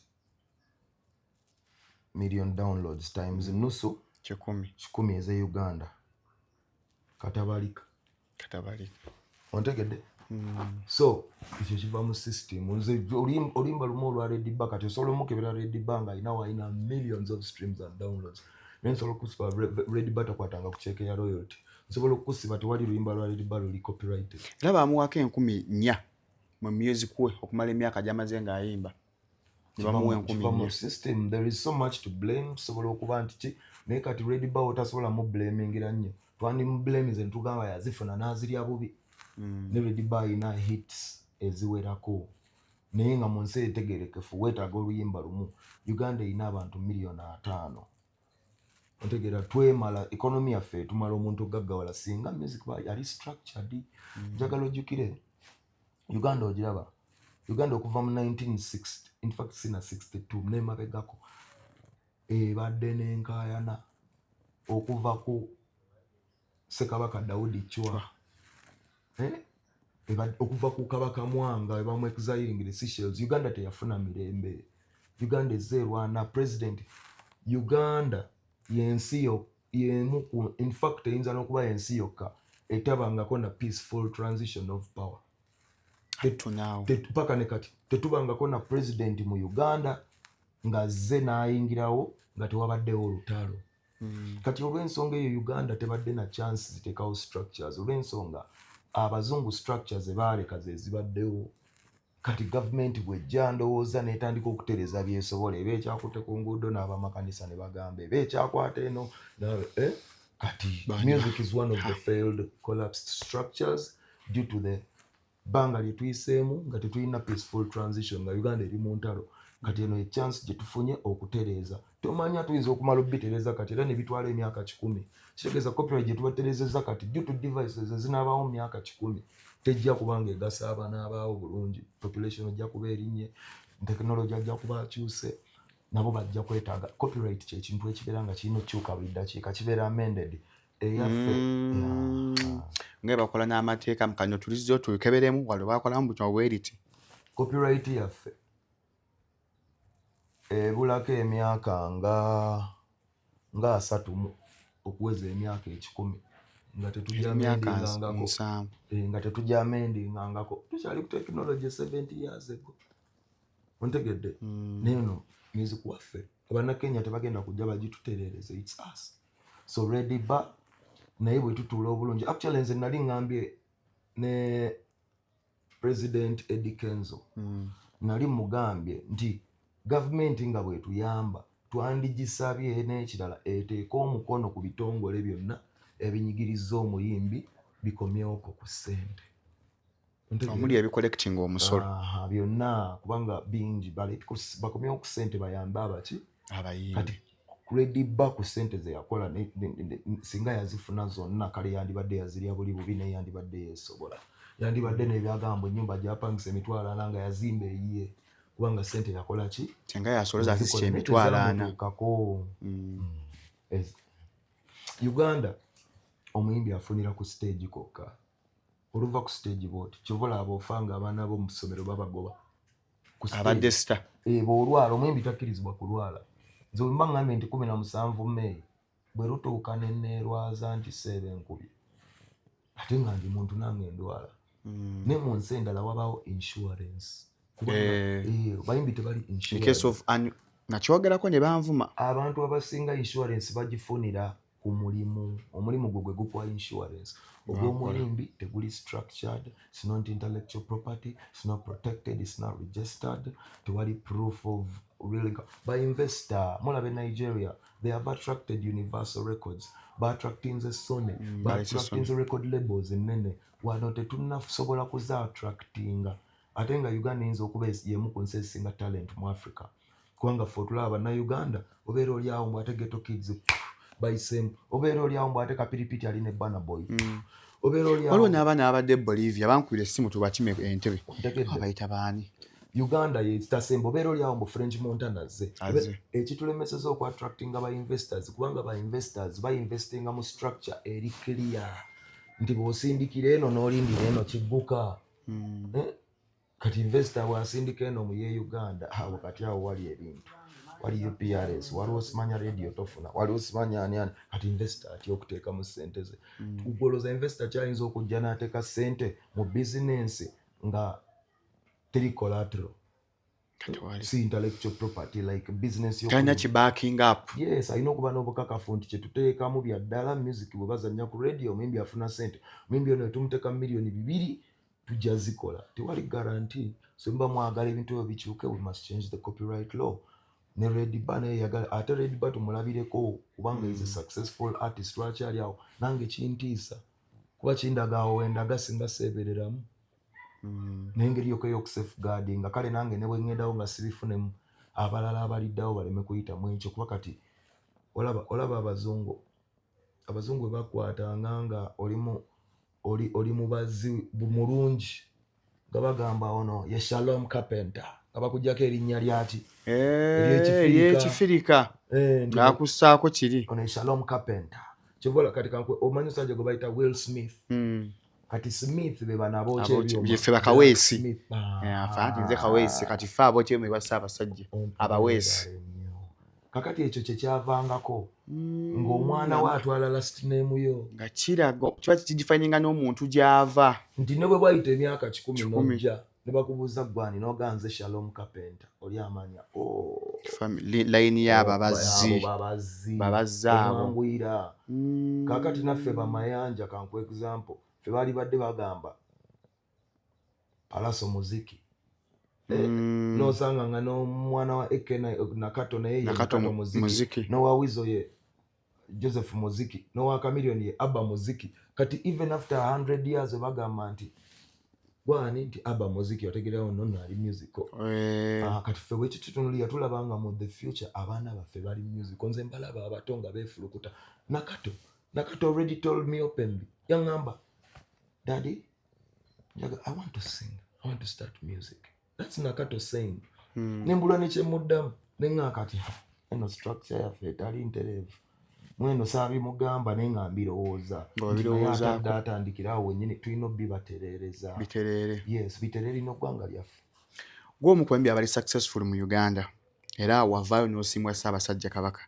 million downloads times nusu 100. 100 eze Uganda, katabalika. Katabalika. Ontegedde? So ekyo kiva mu system. Nze oluyimba lumu olwa Red Bar, kati osobola omukebera Red Bar nga alina walina millions of streams and downloads, naye nsobola okusiba Red Bar takwatanga ku cheque ya royalty. Nsobola okukusiba tewali luyimba lwa Red Bar luli copyrighted. Era bamuwako 4000 mu music we okumala emyaka gy'amaze ng'ayimba, ne bamuwa enkumi Kiva mu nnya. system. There is so much to blame. Sobola okuba nti ki, naye kati Red Bar otasobola mu blamingira nnyo, twandimublaminze netugamba yazifuna n'azirya bubi. Ne Red Bar alina hits eziwerako, naye nga mu nsi etegerekefu weetaaga oluyimba lumu. Uganda erina abantu miliyoni 50, otegeera? Twemala, economy yaffe etumala omuntu ogaggawala singa music yali structured. Njagala ojjukire Uganda, ogiraba Uganda okuva mu 1960, in fact sina 62 nemabegako, ebadde n'enkaayana okuva ku Ssekabaka Dawudi Chwa. Eh? Okuva ku Kabaka Mwanga webamu exilingira Seychelles, Uganda teyafuna mirembe. Uganda ezze erwana president. Uganda yensi yemu ku, in fact eyinza n'okuba yensi yokka etabangako na peaceful transition of power. To now. Paka ne kati tetubangako na president mu Uganda ng'azze n'ayingirawo nga tewabaddewo olutalo. Kati olw'ensonga eyo Uganda tebadde na chance ziteekawo structures, olw'ensonga abazungu structures ebaaleka ze zibaddewo. Kati gavumenti bwejja, ndowooza n'etandika okutereeza byesobola, eba ekyakutte ku nguudo n'abamakanisa ne bagamba eba ekyakwata eno eh? Kati music is one of the failed, collapsed structures due to the bbanga lye tuyiseemu nga tetulina peaceful transition, nga Uganda eri mu ntalo. Kati eno echance gye tufunye okutereeza. Tomanya, tuyinza okumala obitereeza kati era ne bitwala emyaka 100. Kitegeeza copyright gye tubaterezezza kati, due to devices ezinaabawo mu myaka 100, tejja kubanga egasa abanaabaawo bulungi. Population ojja kuba erinnye, technology ajja kuba akyuse, nabo bajja kwetaaga. Copyright kyekintu ekibeera nga kirina okukyuka buli ddakiika, kibeera amended. Eyaffe Nga bakola n'amateeka mukano tulizzo tukeberemu wali bakolamu butwa bweriti. Copyright yaffe ebulako emyaka nga 30 mu okuweza emyaka 100 nga Emyaka tetujamendingangako. 70. Nga tetujamendingangako, tukyali ku technology 70 years ago, ontegedde? Naye no music waffe, abannakenya tebagenda kujja bagitutereereze, it's us. So ready ba naye bwe tutuula obulungi, actually nze nali ŋŋambye ne President Eddie Kenzo, nali mugambye nti gavumenti nga bwetuyamba, twandigisabye n'ekirala eteeke omukono ku bitongole byonna ebinyigiriza omuyimbi, bikomyewoko ku ssente. Ontegeera? Omuli ebicollecting omusolo. Aha, byonna, kubanga bingi. Bakomyewo ku ssente, bayambe abaki? Abayimbi. Kati Ready Ba ku ssente ze yakola, singa yazifuna zonna, kale yandibadde yazirya buli bubi, naye yandibadde yeesobola, yandibadde n'ebyagamba ennyumba gyapangisa 400,000 nga yazimba eyiye, kubanga ssente yakola ki? Singa yasoloza at least Yazikola, naye 400,000. tezamutuukako. Uganda omuyimbi afunira ku stage kokka. Oluva ku stage bwoti, kyova olaba ofa nga abaana bo mu ssomero babagoba ku stage. Abadde star. Eh, bw'olwala, omuyimbi takkirizibwa kulwala. Nze bwe mba ŋŋambye nti 17 May bwe lutuuka ne neerwaza nti seeba enkubye, ate nga ndi muntu nange ndwala, ne mu nsi endala wabaawo insurance, kubanga bayimbi tebali In case insurance. of nakyogerako ne banvuma. Abantu abasinga insurance bagifunira ku mulimu. Omulimu gwe gwe gukuwa insurance. Ogw'omuyimbi teguli structured. It's not intellectual property, it's not protected, it's not registered, tewali proof of real by investor. Mulabe Nigeria, they have attracted Universal Records, baattractinze Sony, Balese. baattractinze record labels ennene. Wano tetunnasobola kuza attractinga, ate nga Uganda eyinza okuba y'emu ku nsi ezisinga talent mu Africa, kubanga ffe otulaba bannayuganda, obeera oli awo mbw ate Ghetto Kids bayiseemu, obeera oli awo mbw ate Kapiripiti ali ne Burna Boy, obeera oli awo. Waliwo n'abaana abadde e Bolivia bankubira essimu tubakime entebe. Ontegedde? Abayita baani? Uganda yetasemba. Obeera oli awo mbu French Montana azze. Azze. Ekitulemeseza okuattractinga ba investors, kubanga ba investors bainvestinga mu structure eri clear nti bw'osindikira eno n'olindira eno kigguka. Eh? Kati investor bw'asindika eno mu ye Uganda, awo kati awo wali ebintu, wali UPRS, waliwo simanya radio tofuna, waliwo simanya ani ani. Kati investor atya okuteekamu ssente ze? Ugoloza investor kyayinza okujja n'ateeka ssente mu bizinensi nga teri collateral? Tewali. Si intellectual property, like business Talina ki backing up. Yes, alina okuba n'obukakafu nti kyetuteekamu bya ddala. Music bwe bazannya ku radio, omuyimbi afuna sente, omuyimbi ono etumuteeka 2 miliyoni tujja zikola. Tewali guarantee. So muba mwagala ebintu ebyo bikyuke, we must change the copyright law. Ne Red Bar naye yagala, ate Red Bar tumulabireko, kubanga is a successful artist. Lwaki ali awo? Nange kintiisa, kuba kindaga awo wendaga singa seebereramu n'engeri yokka ey'okusafeguardinga. Kale nange ne bwe ŋŋendawo nga sibifunemu, abalala abaliddawo baleme kuyitamu ekyo, kuba kati olaba abazungu bwe bakwatanga nga olimu oli mubazi mulungi, nga bagamba ono ye Shalom Carpenter, nga bakugjako erinnya lyaki? Ery'ekifirika. Eryekifirika. Nti Ng'akussaako kiri. Ono ye Shalom Carpenter. Kyovola kati kankwe, omanyi omusajja gwe bayita Will Smith? Kati Smith be bano abookya ebyuma. Byeffe bakaweesi. Smith. Ah. Eh, afe anti nze kaweesi. Kati ffe abookya ebyuma ebya Ssaabasajja, abaweesi. Nnyo. Kakati ekyo kyekyavangako ng'omwana we atwala last name yo. Nga kiraga kiba kigifaninga n'omuntu gy'ava. Nti ne bwe bwayita emyaka 100, 100. Nojja ne bakubuuza gwani, noganze Shalom Carpenter, oli amanya, oh, Layini y'ababazi. Abo babazi. Babazzi abo. Omwanguyira. Kakati naffe bamayanja, kanku example, ffe baali badde bagamba Palaso Muziki. Nosanga nga n'omwana wa Eke Nakato naye ye Nakato Nakato Muziki, Muziki. N'owa Wizo ye Joseph Muziki, n'owa Chameleone ye Abba Muziki. Kati even after 100 years bagamba nti Gwani nti aba muziki otegeerawo nno ali musical. Ah, kati ffe bwekitutunulira tulaba nga mu the future abaana baffe bali musical. Nze mbalaba abato nga beefulukuta. Nakato already told me openly, yaŋŋamba, "Daddy, I want to sing, I want to start music." That's Nakato saying. Nembulwa nekyemuddamu, neŋŋa kati, "Ha, eno structure yaffe etali ntereevu mweno." Saabimugamba naye nga mbirowooza nti naye Ng'obirowoozaako. Atadde atandikira awo wennyini, tulina obbibatereereza. Bitereere. Yes, bitereere lino ggwanga lyaffe. Gw'omu ku bayimbi abali successful mu Uganda, era wavaayo n'osiimwa Ssaabasajja Kabaka.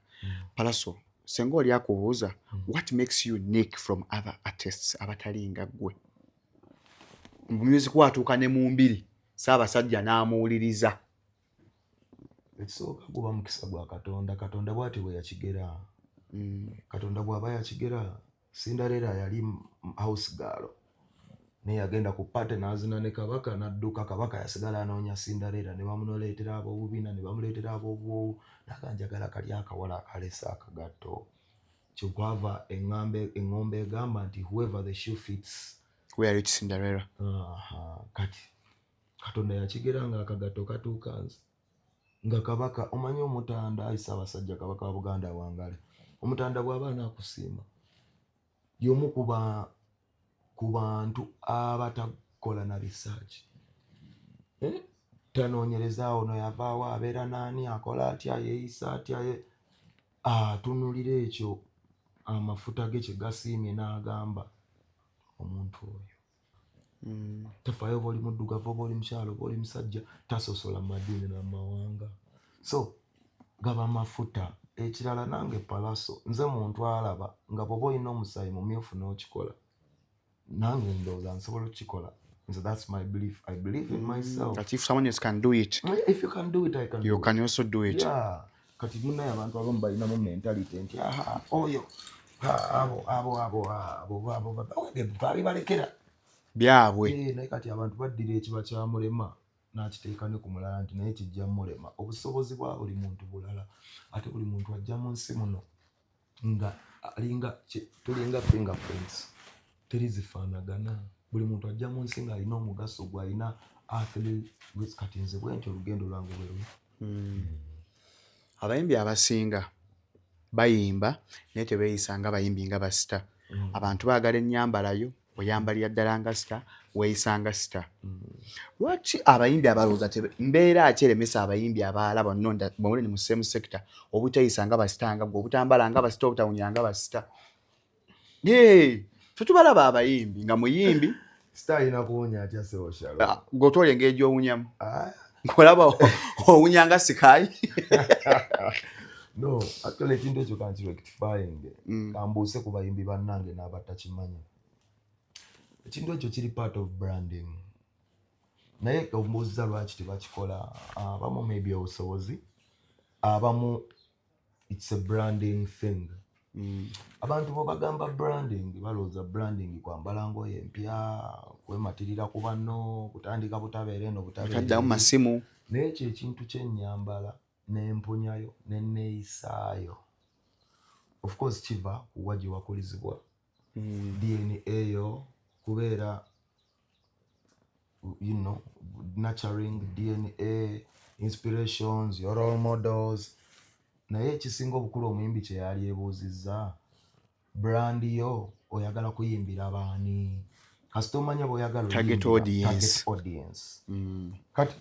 Pallaso, senga oli akubuuza, what makes you unique from other artists abatali nga ggwe? Mu music watuuka ne mu mbiri, Ssaabasajja n'amuwuliriza. Ekisooka guba mukisa gwa Katonda. Katonda bw'atyo bwe yakigera. Katonda bw'aba yakigera, Cinderella yali house girl, naye yagenda ku party n'azina ne kabaka n'adduka. Kabaka yasigala anoonya Cinderella, ne bamuleetera ab'obubina, ne bamuleetera ab'obuwoowo, naga njagala kali akawala akalesa akagatto. Kyekwava eŋŋombe egamba nti whoever the shoe fits. Wear it, Cinderella. Aha, kati Katonda yakigera nga akagatto katuuka nze nga kabaka. Omanyi omutanda, ayi Ssaabasajja Kabaka wa Buganda awangale, omutanda bw'aba anaakusiima, y'omu ku bantu abatakola na research. Eh? Tanoonyerezaawo no yavaawo, abeera naani, akola atya, yeeyisa atya, atunulira ekyo amafuta ge kye gasiimye n'agamba omuntu oyo. Tafaayo oba oli muddugavu oba oli mukyalo oba oli musajja, tasosola mu madiini namawanga. So gaba mafuta. Ekirala, nange Pallaso nze muntu alaba nga bw'oba olina omusaayi mumyufu n'okikola, nange ndowooza nsobola okukikola. Nze that's my belief, I believe in myself. That if someone else can do it, if you can do it, I can you do can it. also do it. Yeah. Kati munaye abantu abamu balinamu mentality nti aha oyo ha, abo abo abo abo abo abo twabibalekera. Byabwe. Eh, naye kati abantu baddira ekiba kyamulema n'akiteeka ne ku mulala nti naye kijja mulema. Obusobozi bwa buli muntu bulala, ate buli muntu ajja mu nsi muno nga alinga tulinga fingerprints, teri zifaanagana. Buli muntu ajja mu nsi ng'alina omugaso gw'alina earthly. Kati nze bwe ntyo olugendo lwange bwe luli. Abayimbi abasinga bayimba naye tebeeyisa nga bayimbi nga ba star. Abantu baagala ennyambalayo, oyambalira ddala nga star, weeyisa nga star. Lwaki abayimbi abalowooza mbeera ki eremesa abayimbi abalala bonna bwemuli mu same sector obuteyisa nga ba star, nga gwe, obutambala nga ba star, obutawunya nga ba star? Ye fetubalaba abayimbi nga muyimbi. Star alina kuwunya atya, seoshalo? Ah, gweotwala engeri gy'owunyamu, ng'olaba owunya nga sikayi. No, actually ekintu ekyo kankirectifying. Kambuuse ku bayimbi bannange n'abatakimanya, ekintu ekyo kiri part of branding. Naye ombuuziza lwaki tebakikola, abamu maybe obusobozi, abamu it's a branding thing. Abantu bwebagamba branding balowooza branding kwambala ngoye empya, kwematirira ku banno, kutandika butabeera eno, butabeera taddamu eri. Masimu. Naye ekyo ekintu kyennyambala nempunyayo neneeyisaayo, of course kiva kuwa gye wakulizibwa, DNA yo kubeera nurturing DNA, inspirations, your role models. Naye ekisinga obukulu omuyimbi kye yali ebuuzizza, brand yo oyagala kuyimbira baani? Kasita omanya bw'oyagala Target oyimbira, audience. Target audience. Kati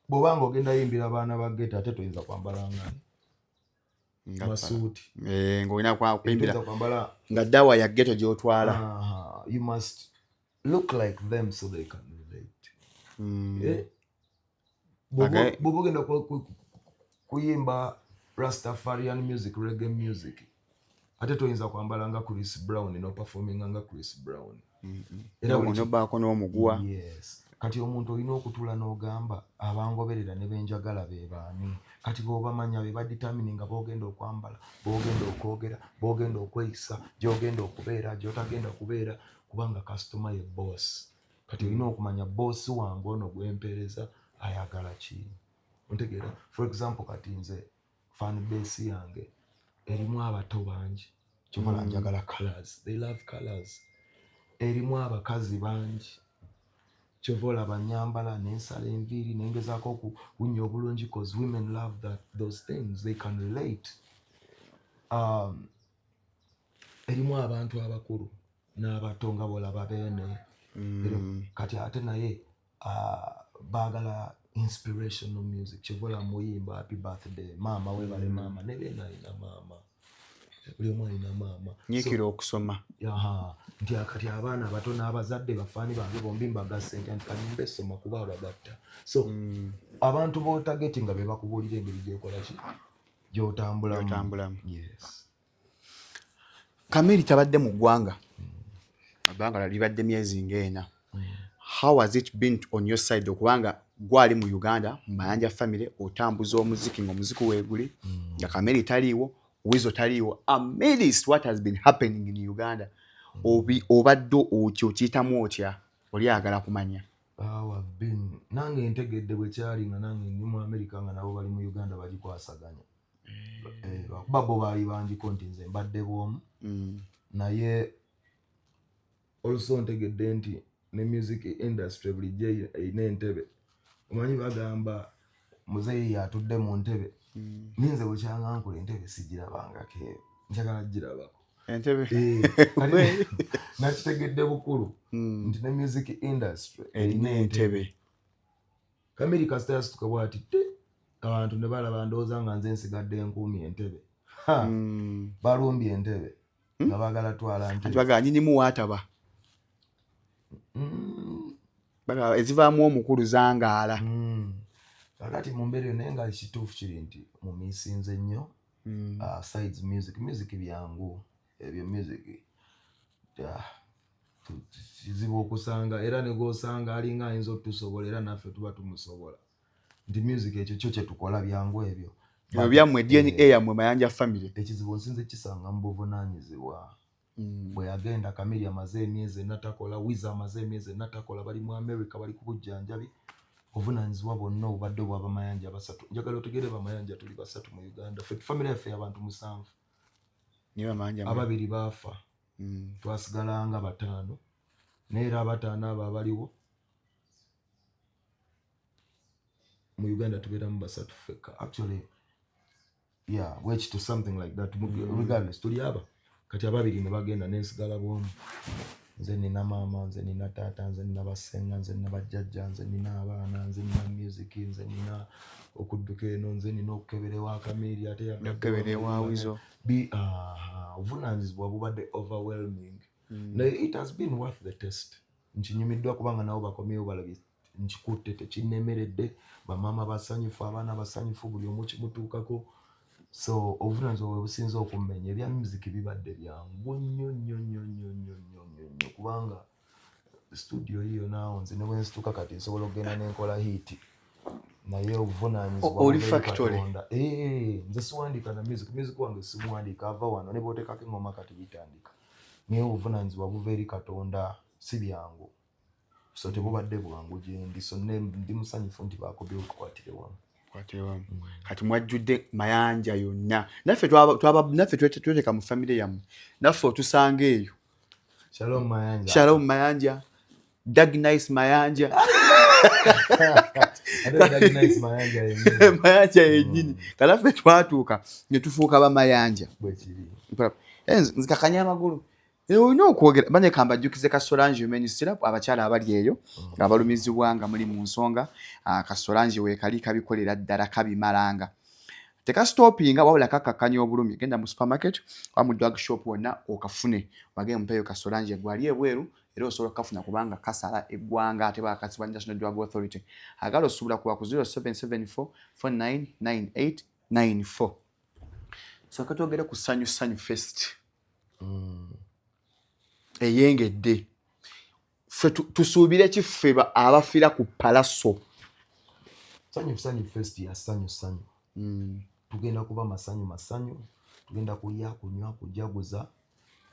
bw'oba nga ogenda yimbira baana ba ghetto, ate toyinza kwambala nga Nga masuuti. Eh, ng'olina kuyimbira Toyinza kwambala nga ddawa ya ghetto gy'otwala. Aha, you must look like them so they can relate. Eh, bw'oba ogenda kuyimba Rastafarian music, reggae music, ate toyinza kwambala nga Chris Brown noperforminga nga Chris Brown. Era buli nobaako n'omuguwa. Yes, kati omuntu olina okutuula n'ogamba abangoberera ne benjagala be baani. Kati bw'obamanya be badetermininga b'ogenda okwambala, b'ogenda okwogera, b'ogenda okweyisa, gy'ogenda okubeera, gy'otagenda kubeera, kubanga kasitoma ye boss. Kati olina okumanya boss wange ono gwempeereza ayagala ki, ontegeera? For example, kati nze fan base yange erimu abato bangi, kyovala njagala colors, they love colors. Erimu abakazi bangi. Kyova olaba nyambala nensala enviiri nengezaako okuwunya obulungi, cause women love that, those things they can relate. Erimu abantu abakulu n'abato nga bolaba beene. Kati ate naye baagala inspirational music. Kyova olaba muyimba happy birthday maama, webale maama, ne beene alina maama, buli omu alina maama. Nyiikira okusoma. Aha, nti akati abaana abato n'abazadde bafaani bange bombi mbagasse nti kanyumba esoma kuba abagatta. So abantu b'otargetinga nga be bakubuulira engeri gyokola ki, gy'otambulamu. Gy'otambulamu. Yes. Chamili tabadde mu ggwanga, ebbanga libadde myezi ng'ena. How has it been on your side, okubanga gwali mu Uganda mu Mayanja family otambuza omuziki ng'omuziki weeguli, nga Chamili taliiwo, Weasel taliiwo, amidst what has been happening in Uganda? Obi obadde otyo okiyitamu otya? Oli ayagala kumanya. How I've been, nange ntegedde bwe kyali nga nange ndi mu America nga nabo bali mu Uganda bagikwasaganya. Eh, lwakuba bo baali bangiko nti nze mbadde bwomu, naye oluso ntegedde nti ne music industry bulijjo erina entebe. Omanyi bagamba muzeeyi atudde mu ntebe, ninze bwekyanga nkula entebe sigirabangako eyo, njagala girabako. Entebe. Eh, kati nakitegedde bukulu nti ne music industry erina entebe. Chamili kasita yasituka bwati te abantu ne balaba, ndowooza nga nze nsigadde enkuumi entebe. Ha, balumbye entebe nga baagala twala anti ntebe. Bagamba nyinimu waataba. Bagamba ezivaamu omukulu zangaala. Kakati mu mbeera eyo, naye nga ekituufu kiri nti mumisinze nnyo. Sides music, music byangu ebyo, music kizibu okusanga, era ne gwosanga alinga ayinza otusobola, era naffe tuba tumusobola, nti music ekyo kyo kyetukola byangu ebyo. Ebyo byammwe, DNA Eh, yammwe Mayanja family. Ekizibu nsinze kisanga mu buvunaanyizibwa. Bwe yagenda Chamili amaze emyezi ena takola, Weasel amaze emyezi ena takola, bali mu America bali ku bujjanjabi, obuvunaanyizibwa bwonna obubadde obw'abamayanja basatu. Njagala otegere, bamayanja tuli basatu mu Uganda. Ffe family yaffe abantu musanvu. Niyo Bamayanja Ababiri baafa, twasigala nga bataano, naye era abataano abo abaliwo mu Uganda tubeeramu basatu ffekka actually. Yeah, bwekito, something like that. Regardless, tuli aba kati ababiri ne bagenda nensigala bwomu. Nze nina maama, nze nina taata, nze nina basenga, nze nina bajjajja, nze nina abaana, nze nina music, nze nina okudduka eno, nze nina okukebera ewa Chamili ate yagadde N'okukebera ewa Weasel. Aha, obuvunaanyizibwa bubadde overwhelming, naye it has been worth the test. Nkinyumiddwa kubanga nabo bakomyewo balabye nkikutte, tekinnemeredde, bamaama basanyufu, abaana basanyufu, buli omu kimutuukako. So obuvunaanyizibwa bwe businza okummenya. Ebya music bibadde byangu nnyo nnyo nnyo nnyo nnyo nnyo nnyo nnyo, kubanga studio yiyo naawo nze ne bwe nsituka kati nsobola okugenda nenkola hit, naye obuvunaanyizibwa Oli buva eri factory. Katonda. Eh, nze siwandiika na music, music wange simuwandiika, ava wano ne bw'oteekako engoma kati bitandika, naye obuvunaanyizibwa buva eri Katonda, si byangu. So tebubadde bwangu gyendi, so ndi musanyufu nti bakobye okukwatire wamu. Kwatira wamu. Kati mwajjudde Mayanja yonna, naffe naffe tweteeka mu famire yammwe, naffe otusanga eyo. Shalom Mayanja. Shalom Mayanja, Dagnice Mayanja. Ate Dagnice Mayanja yennyini. Mayanja yennyini. Kalaffe twatuuka ne tufuuka bamayanja. Bwekiri. Eh, nzikakanya amagulu. Eh, olina okwogera bane kambajjukize ka Solange Women Syrup, abakyala abali eyo nga balumizibwa nga muli mu nsonga, ka Solange weekali kabikolera ddala, kabimalanga, tekastopinga wabula kakakkanya obulumi. Genda mu supermarket oba mu drug shop wonna okafune, bagende mupeeyo ka Solange. Gwali ebweru era osobola okukafuna kubanga kasala eggwanga, ate bakasibwa National Drug Authority. Agala osobola kuba ku 0774 499894. Sooka twogere ku Sanyu Sanyu Fest eyengedde. Ffe tusuubire ki ffe abafiira ku Pallaso? Sanyu Sanyu Fest ya sanyu sanyu. Tugenda kuba masanyu masanyu, tugenda kulya, kunywa, kujaguza.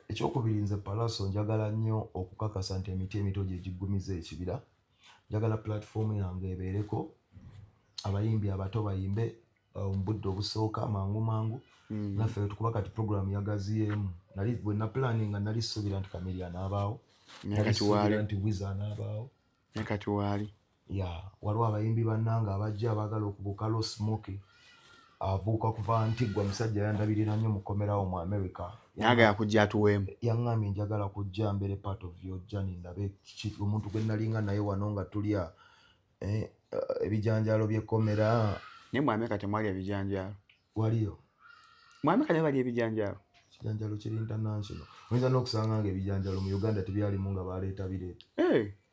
Ekyokubiri, nze Pallaso njagala nnyo okukakasa nti emiti emito gye giggumiza ekibira. Njagala platform yange ebeereko abayimbi abato bayimbe mu budde obusooka mangu mangu. Naffe tukuba kati program yagaziyeemu. Nali bwe naplanninga nali suubira nti Chamili anaabaawo, Naye nali kati suubira waali nti Weasel anaabaawo. Naye kati waali. Ya, waliwo abayimbi bannange abajja abaagala okubuuka. Lo Smoky avuuka kuva Ntiggwa, musajja yandabirira nnyo mukomerawo mu America. Naye yakujja atuweemu. Yaŋŋambye, "Njagala kujja mbeere part of your journey, ndabe omuntu gwe nalinga naye wano nga tulya ebijanjaalo by'ekkomera." Naye mu Amerika temwali ebijanjaalo. Waliyo. Mu Amerika naye bali ebijanjaalo. Ekijanjaalo kiri international. Oyinza n'okusanga nga ebijanjaalo mu Uganda tebyalimu, nga baleeta bireeta.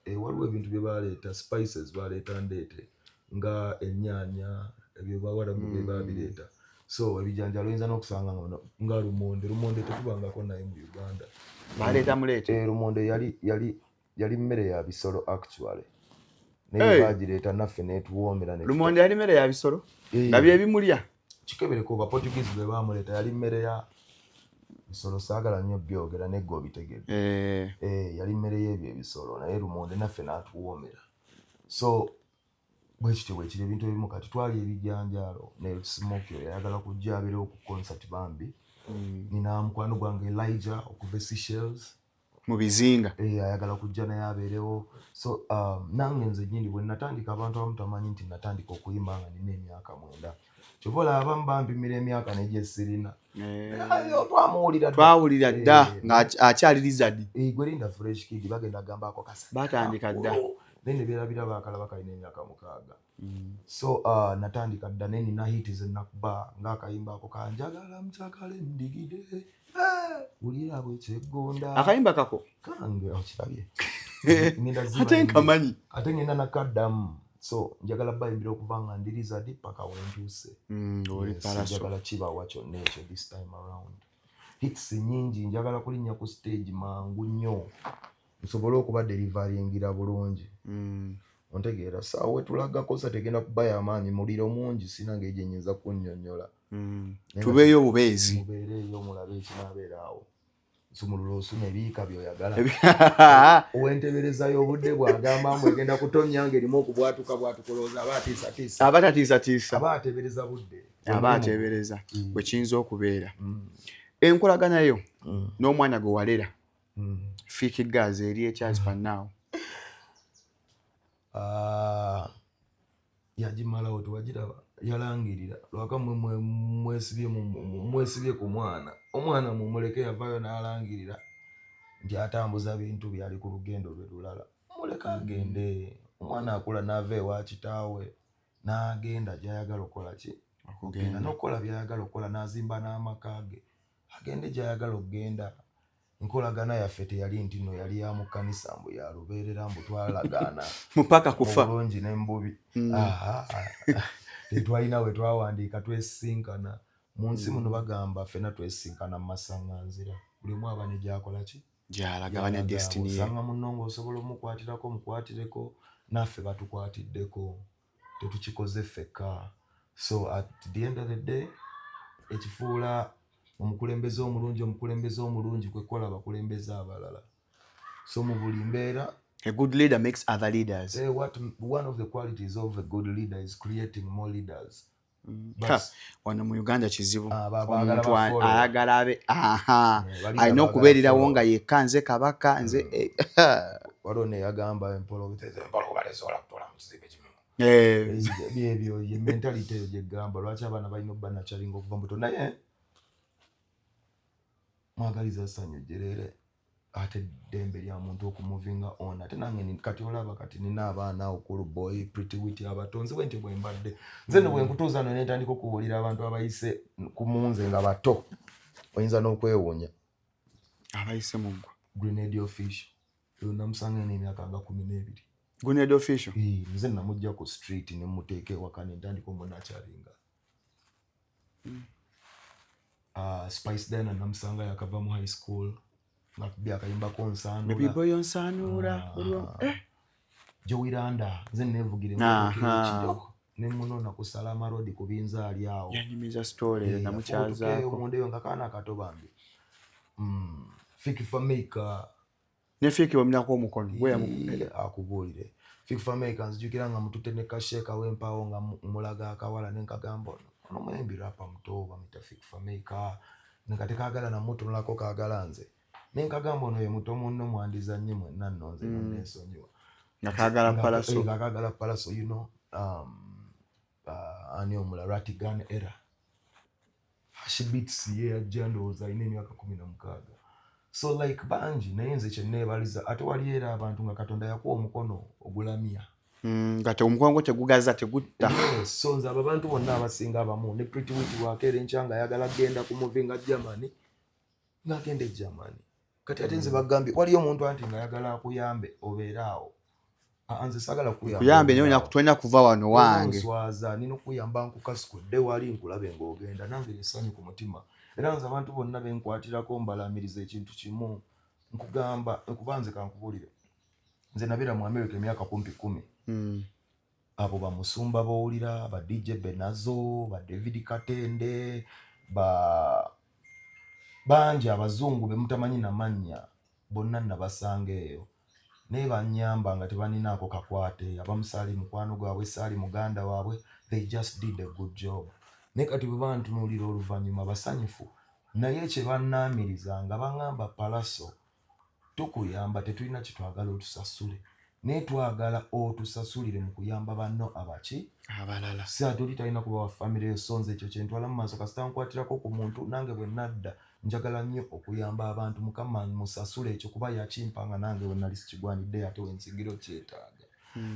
Waliwo ebintu bye baleeta, spices baleeta ndeete, nga ennyaanya, ebyo bawarabu bye babireeta. So ebijanjaalo oyinza n'okusanga nga lumonde, lumonde tetubangako naye mu Uganda. Baleeta muleete. Lumonde yali mmere ya bisolo actually, naye bagireeta naffe netuwoomera. Lumonde yali mmere ya bisolo? Nga byebimulya? Kikebereko, ba Portuguese bwe bamuleeta yali mmere ya bisolo. Saagala nnyo byogera negga obitegedde. Yali mmere y'ebyo ebisolo, naye lumonde naffe n'atuwoomera. So bwekityo bwekiri ebintu ebimu. Kati twali ebijanjaalo ne Smoky oyo ayagala kujja abeerewo ku concert bambi. Nina mukwano gwange Elijah okuva e Seychelles. Mu bizinga. Ayagala kujja naye abeerewo. So nange nze nyini bwe natandika, abantu abamu tamanyi nti natandika okuyimba nga nina emyaka 9. Kyova olaba abamu bampimira emyaka negye sirina. Twamuwulira dda. Twawulira dda nga akyali lizard. Gwe linda Fresh Kid bagenda gambako kasa. Batandika dda. Naye ne beerabira baakalaba kalina emyaka 6. So natandika dda, naye nina hit zenakuba ng'akayimba ako kanjagala mukyakale ndigide. Wulira bwekyegonda. Akayimba kako? Kange, okirabye. Ate nkamanyi. Ate ngenda nakaddamu. So njagala bayimbira okuva nga ndi lizard paka wentuuse. Oli Pallaso. Njagala kibawa kyonna ekyo this time around. Hits nyingi, njagala kulinnya ku stage mangu nnyo nsobole okuba deliveringira bulungi. Ontegeera? Saawa wetulaga concert egenda kuba yamaanyi, muliro mungi, sina ngeri gye nyinza kunnyonnyola. Naye Tubeeyo obubeezi. Mubeereeyo mulabe ekinaabeera awo. Nsumulula osuna ebiyiika byoyagala. Owenteberezayo obudde bw'agamba mbu egenda kutonnya ng'erimu okubwatuka bwatukulooza, aba atiisatiisa. Aba tatiisatiisa. Aba ateebereza budde. Aba ateebereza bwe kiyinza okubeera. Enkolagana yo n'omwana gwe walera, Fik Gaza, eri ekyazipannaawo? Ah, yagimalawo, tewagiraba, yalangirira lwaka mwe mwesibye ku mwana. Omwana mumuleke, yavaayo n'alangirira nti atambuza bintu byali ku lugendo lwe lulala. Muleke agende. Omwana akula n'ava ewa kitaawe n'agenda gy'ayagala okukola ki, okugenda n'okukola by'ayagala okukola, n'azimba n'amaka ge, agende gy'ayagala okugenda. Enkolagana yaffe teyali nti nno yali ya mu kkanisa mbu ya lubeerera, mbu twalagaana mupaka kufa. Bulungi n'embubi. Aha, tetwalina we twawandiika twesinkana mu nsi muno. Bagamba ffenna twesinkana mu masaŋŋanzira, buli omu aba ne gyakola ki, gyalagabanya destiny ye. Osanga munno ng'osobola omukwatirako, mukwatireko. Naffe batukwatiddeko, tetukikoze ffekka. So at the end of the day, ekifuula omukulembeze omulungi omukulembeze omulungi kwe kukola abakulembeze abalala. So mu buli mbeera, A good leader makes other leaders. What one of the qualities of a good leader is creating more leaders. But- Ha, wano mu Uganda kizibu. Ah, baagala Omuntu ba-follow. ayagala abe aha Balinga alina baagala okubeererawo follow. nga yekka, nze kabaka, nze Waliwo neyagamba empologoma tesobola kutuula mu kizimbe kimu. Byebyo, ye mentality eyo gyegamba lwaki abaana balina okuba nakyalinga okuva muto. Naye mwagaliza ssanyu jjerere, ate ddembe lya muntu okumuvinga on. Ate nange kati olaba kati nina abaana okulu boy pretty wit abato. Nze bwe ntyo bwe mbadde. Nze ne bwe nkutuuza no nentandika okuwulira abantu abayise ku munze nga bato, oyinza n'okwewuunya. Abayise muggwa? Grenade Official eyo namusanga eno emyaka nga 12. Grenade Official? Eh, nze namujja ku street ne muteeka ewaka ne ntandika omunakyalinga. Spice Diana namusanga yakava mu high school ngakubye akayimbako Baby nsaanula. boy onsaanula. Ah. Jowy Landa nze nevugira Aha. nemunona ku Salama Road ku binzaali awo. Yanyumiza story eyo. Eh, Namukyazaako. Munda eyo nga kaana kato bambi. Fik Fameica. Ne Fik bamunako omukono gwe Eh, akubuulire, Fik Fameica nzijukira nga mututte ne kasheeka w'empaawo nga mulaga akawala nenkagamba ono ono muyimbi rapper muto bamuyita Fik Fameica, nga tekaagala namutunulako, kaagala nze. Nenkagamba ono ye muto munno, mwandizannye mwenna nno, nze nonneesonyiwa. Nga kaagala Pallaso. Nga kaagala Pallaso, ani omulala, Ratigan era Hashibits, ye yajja ndowooza alina emyaka 16. So like bangi, naye nze kyenneebaliza, ate wali era abantu nga Katonda yakuwa omukono ogulamya. Nga omukono gwo tegugaza, tegutta. Yes, so nze abo abantu bonna abasinga abamu ne Pretty Wit bwakeera enkya nga ayagala kgenda ku movie nga Germany, ng'agenda e Germany. Kati ate nze bagambye waliyo omuntu anti ng'ayagala akuyambe obeere awo. Ah, nze saagala kuyamba. Kuyambe naye tolina kuva wano wange. Nswaza, nina okuyamba nkukasukudde wali nkulabe ng'ogenda, nange essanyu ku mutima. Era nze abantu bonna benkwatirako mbalamiriza ekintu kimu, nkugamba nkuba nze kankubuulire, nze nabeera mu America emyaka kumpi 10. Abo bamusumba bowulira, ba DJ Benazo, ba David Katende, ba bangi abazungu bemutamanyi namannya bonna nabasanga eyo, naye banyamba nga tebaninaako kakwate. Abamu saali mukwano gwabwe, saali muganda waabwe, they just did a good job. Naye kati bwe bantunuulira oluvannyuma basanyufu, naye kye bannaamiriza nga baŋŋamba, "Pallaso, tukuyamba, tetulina kyetwagala otusasule, naye twagala otusasulire mu kuyamba banno abaki abalala." Si ate oli talina kuba wa famire yo. So nze ekyo kyentwala mu maaso, kasita nkwatirako ku muntu nange bwe nadda njagala nnyo okuyamba abantu. Mukama musasule ekyo, kuba yakimpa nga nange bwe nali sikigwanidde, ate wensigira okyetaaga.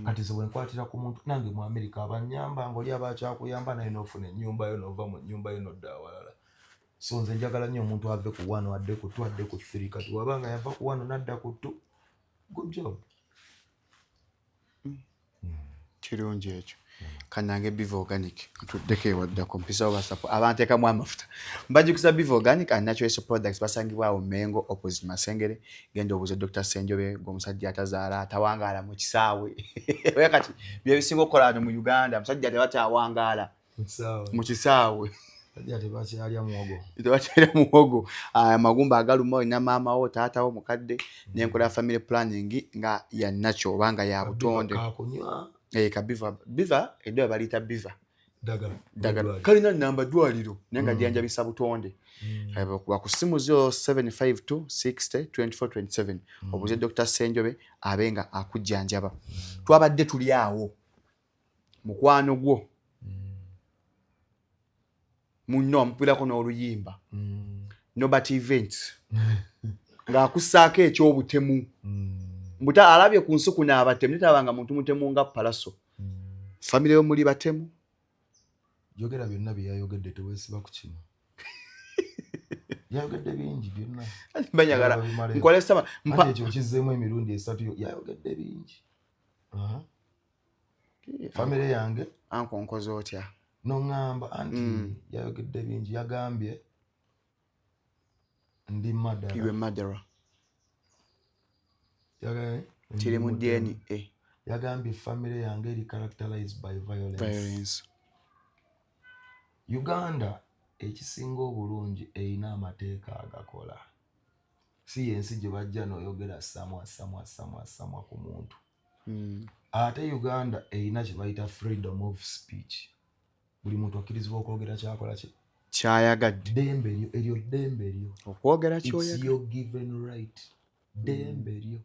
Kati ze bwenkwatira ku muntu nange mu Amerika abanyamba, ngaoli aba akyakuyamba naye nofuna ennyumba yo, nova mu nnyumba yo nodda awalala. So nze njagala nnyo omuntu ave ku one adde ku two, adde ku three. Kati wabanga yava ku one nadda ku two, good job. Kirungi ekyo. Kanange Biva Organic ntuddeko ewaddako mpisawo basapo abanteekamu amafuta. Mbajjukiza Biva Organic and Natural Products basangibwawo Mengo, opposite Masengere. Genda obuuze Dr Senjobe, gweomusajja atazaala, atawangaala mu kisaawe. Oya kati byebisinga okukola wano mu Uganda, musajja tebakyawangaala mu kisaawe. Tebakyalya muwogo. Tebakyalya muwogo. Amagumba agaluma, olina maama wo, taata wo mukadde, nenkola ya family planning nga ya nakyo oba nga ya butonde. Kakunywa. Eh, ka biva, biva eddwa baliyita biva. Ddagala. Ddagala kalina namba ddwaliro naye nga lyanjabisa butonde. Bakuba ku ssimu 0752 60 24 27, obuuze Dr Senjobe abe nga akujjanjaba. Twabadde tuli awo, mukwano gwo munno wamupirako n'oluyimba Nobert Events ng'akussaako ekyobutemu, mbuta alabye ku nsi kuno abatemu, netabanga muntu mutemu nga Pallaso. Famire yo muli batemu? Yogera byonna bye yayogedde, teweesiba ku kino. Yayogedde bingi byonna. Banyagala Bimaleyo. nkole sama mpa. Anti ekyo kizzeemu emirundi esatu, yayogedde bingi. Aha. Famire yange. Anko nkoze otya? Noŋŋamba anti yayogedde bingi, yagambye ndi madara. Iwe madara. Yagambye kiri mu ndi DNA. Yagambye famire yange eri characterized by violence. Violence. Uganda ekisinga obulungi erina amateeka agakola, si yensi gye bajja n'oyogera samwa samwa samwa samwa ku muntu. Ate Uganda erina kye bayita freedom of speech, buli muntu akkirizibwa okwogera kyakola ki kyayagadde. Ddembe lyo eryo, ddembe lyo. Okwogera It's kyoyagadde. your given right, ddembe lyo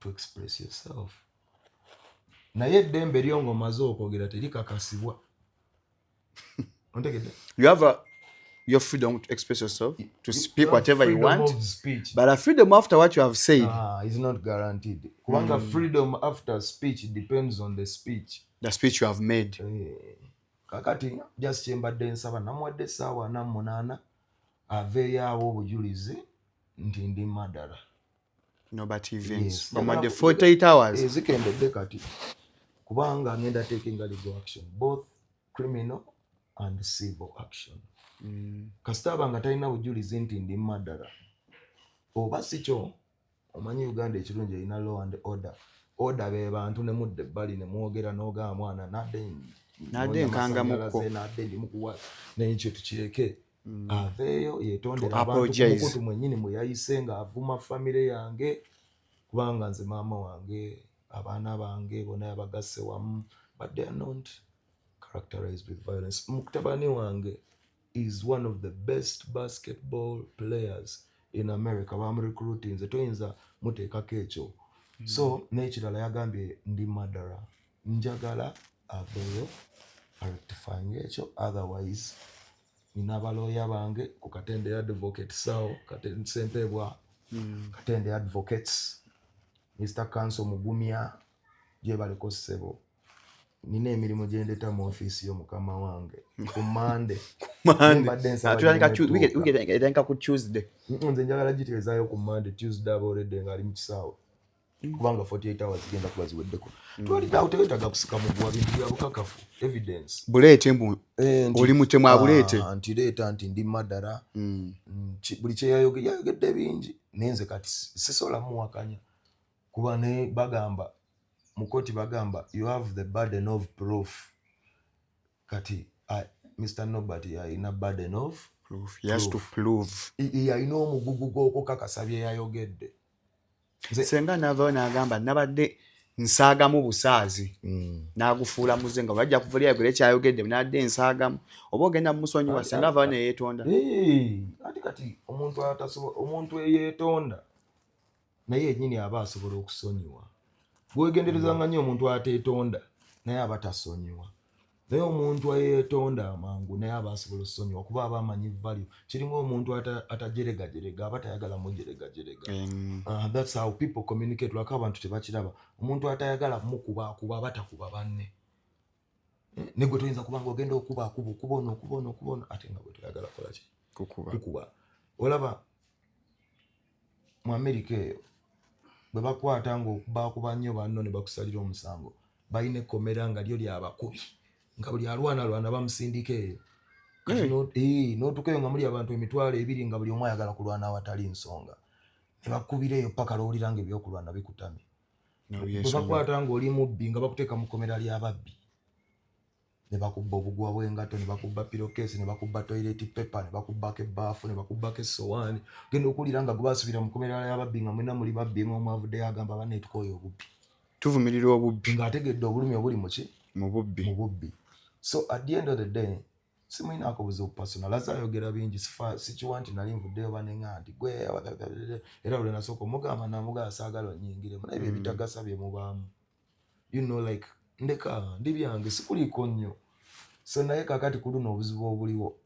to express yourself, naye eddembe lyo ng'omaze okwogera terikakasibwa, ontegedde? You have your freedom to express yourself, to speak You have whatever you freedom want, of speech. But a freedom after what you have said Ah, is not guaranteed, kubanga freedom after speech depends on the speech. The speech you have made. Eh, kakati just kyembadde nsaba, namuwadde essaawa 48 aveeyo awo obujulizi nti ndi madara. Nobert Events. Yes. Bamuwadde 48 hours. Ezikendedde kati, kubanga ngenda taking a legal action, both criminal and civil action. Kasita aba nga talina bujulizi nti ndi madara, oba si kyo, omanyi Uganda ekirungi erina law and order. Order be bantu ne mudda ebbali ne mwogera n'ogamba mwana nadde Nadde nkangamukko. Nadde ndimukuwa, naye ekyo tukireke. Aveeyo yetondera To abantu ku apologize. mukutu mwennyini mwe yayise ng'avuma famire yange, kubanga nze maama wange, abaana bange bonna yabagasse wamu, but they are not characterized with violence. Mutabani wange is one of the best basketball players in America, bamurecruitinze, toyinza muteekako ekyo. So n'ekirala yagambye ndi murderer. Njagala aveeyo arectifying ekyo, otherwise nina balooya bange ku Katende Advocate sawo Sempebwa, Katende Advocates, Mr Counsel Mugumya, gyebaleko ssebo. Nina emirimu gyendeta mu ofiisi yo mukama wange ku Mande. Mbadde nsaba gye netuuka. Etandika ku Tuesday. Nze njagala giteezaayo ku Mande. Tuesday aba already ng'ali mu kisaawe, kubanga 48 hours zigenda kuba ziweddeko. Twalidde awo, tewetaaga kusika muguwa, bintu bya bukakafu, evidence. Buleete mbu oli mutemu, abuleete. Ah, nti leeta nti ndi murderer. Buli kyeyayogedde yayogedde bingi, naye nze kati sisobola muwakanya, kuba ne bagamba mu kooti, bagamba you have the burden of proof. Kati Mr Nobert alina burden of proof. He has to prove. Alina omugugu gw'okukakasa bye yayogedde. Senga naavayo n'agamba nabadde nsaagamu busaazi, n'agufuula muze nga bwajja kuva lyayogera ekyayogedde, nabadde nsaagamu, oba ogenda mumusonyiwa senga avaayo neyeetonda? Ati kati omuntu omuntu eyeetonda naye yennyini aba asobola okusonyiwa. Bwegenderezanga nnyo, omuntu ateetonda naye aba tasonyiwa, naye omuntu eyeetonda amangu naye aba asobola okusonyiwa, kuba aba amanyi value. Kiringa omuntu atajeregajerega aba tayagala mujeregajerega. That's how people communicate. Lwako abantu tebakiraba, omuntu atayagala mukuba akuba aba takuba banne. Ne gwe toyinza kuba nga ogenda okuba akuba okuba ono okuba ono okuba ono, ate nga bwe toyagala kola ki? Kukuba. Kukuba. Olaba mu Amerika eyo bwe bakwata nga okubakuba nnyo banno ne bakusalira omusango, balina ekkomera nga lyo lyabakubi, nga buli alwanalwana bamusindika eyo. Kati n'otuuka eyo nga muli abantu 20,000, nga buli omu ayagala kulwana awatali nsonga, ne bakubira eyo paka lowulira nga ebyokulwana bikutamye. Bwe bakwata ng'oli mubbi, nga bakuteeka mu kkomera ly'ababbi, ne bakubba obuguwa bw'engatto, ne bakubba pillowcase, ne bakubba toilet paper, ne bakubbako ebbaafu, ne bakubbako essowaani. Genda okuwulira nga gwe basibira mu kkomera ly'ababbi, nga mwena muli babbi, ng'omu avuddeyo agamba, "Banne, tukooye obubbi." Tuvumirira obubbi. Ng'ategedde obulumi obuli muki? Mu bubbi. Mu bubbi. So at the end of the day, simulinaako buzibu personal. Aze ayogera bingi, sifa sikiwa nti nali nvuddeyo baneŋa nti gwe, era lwe nasooka omugamba namugamba saagala onyingiremu, naye bye bitagasa bye mubaamu, like ndeka ndi byange, sikuliiko nnyo. So naye kakati ku luno obuzibu obuliwo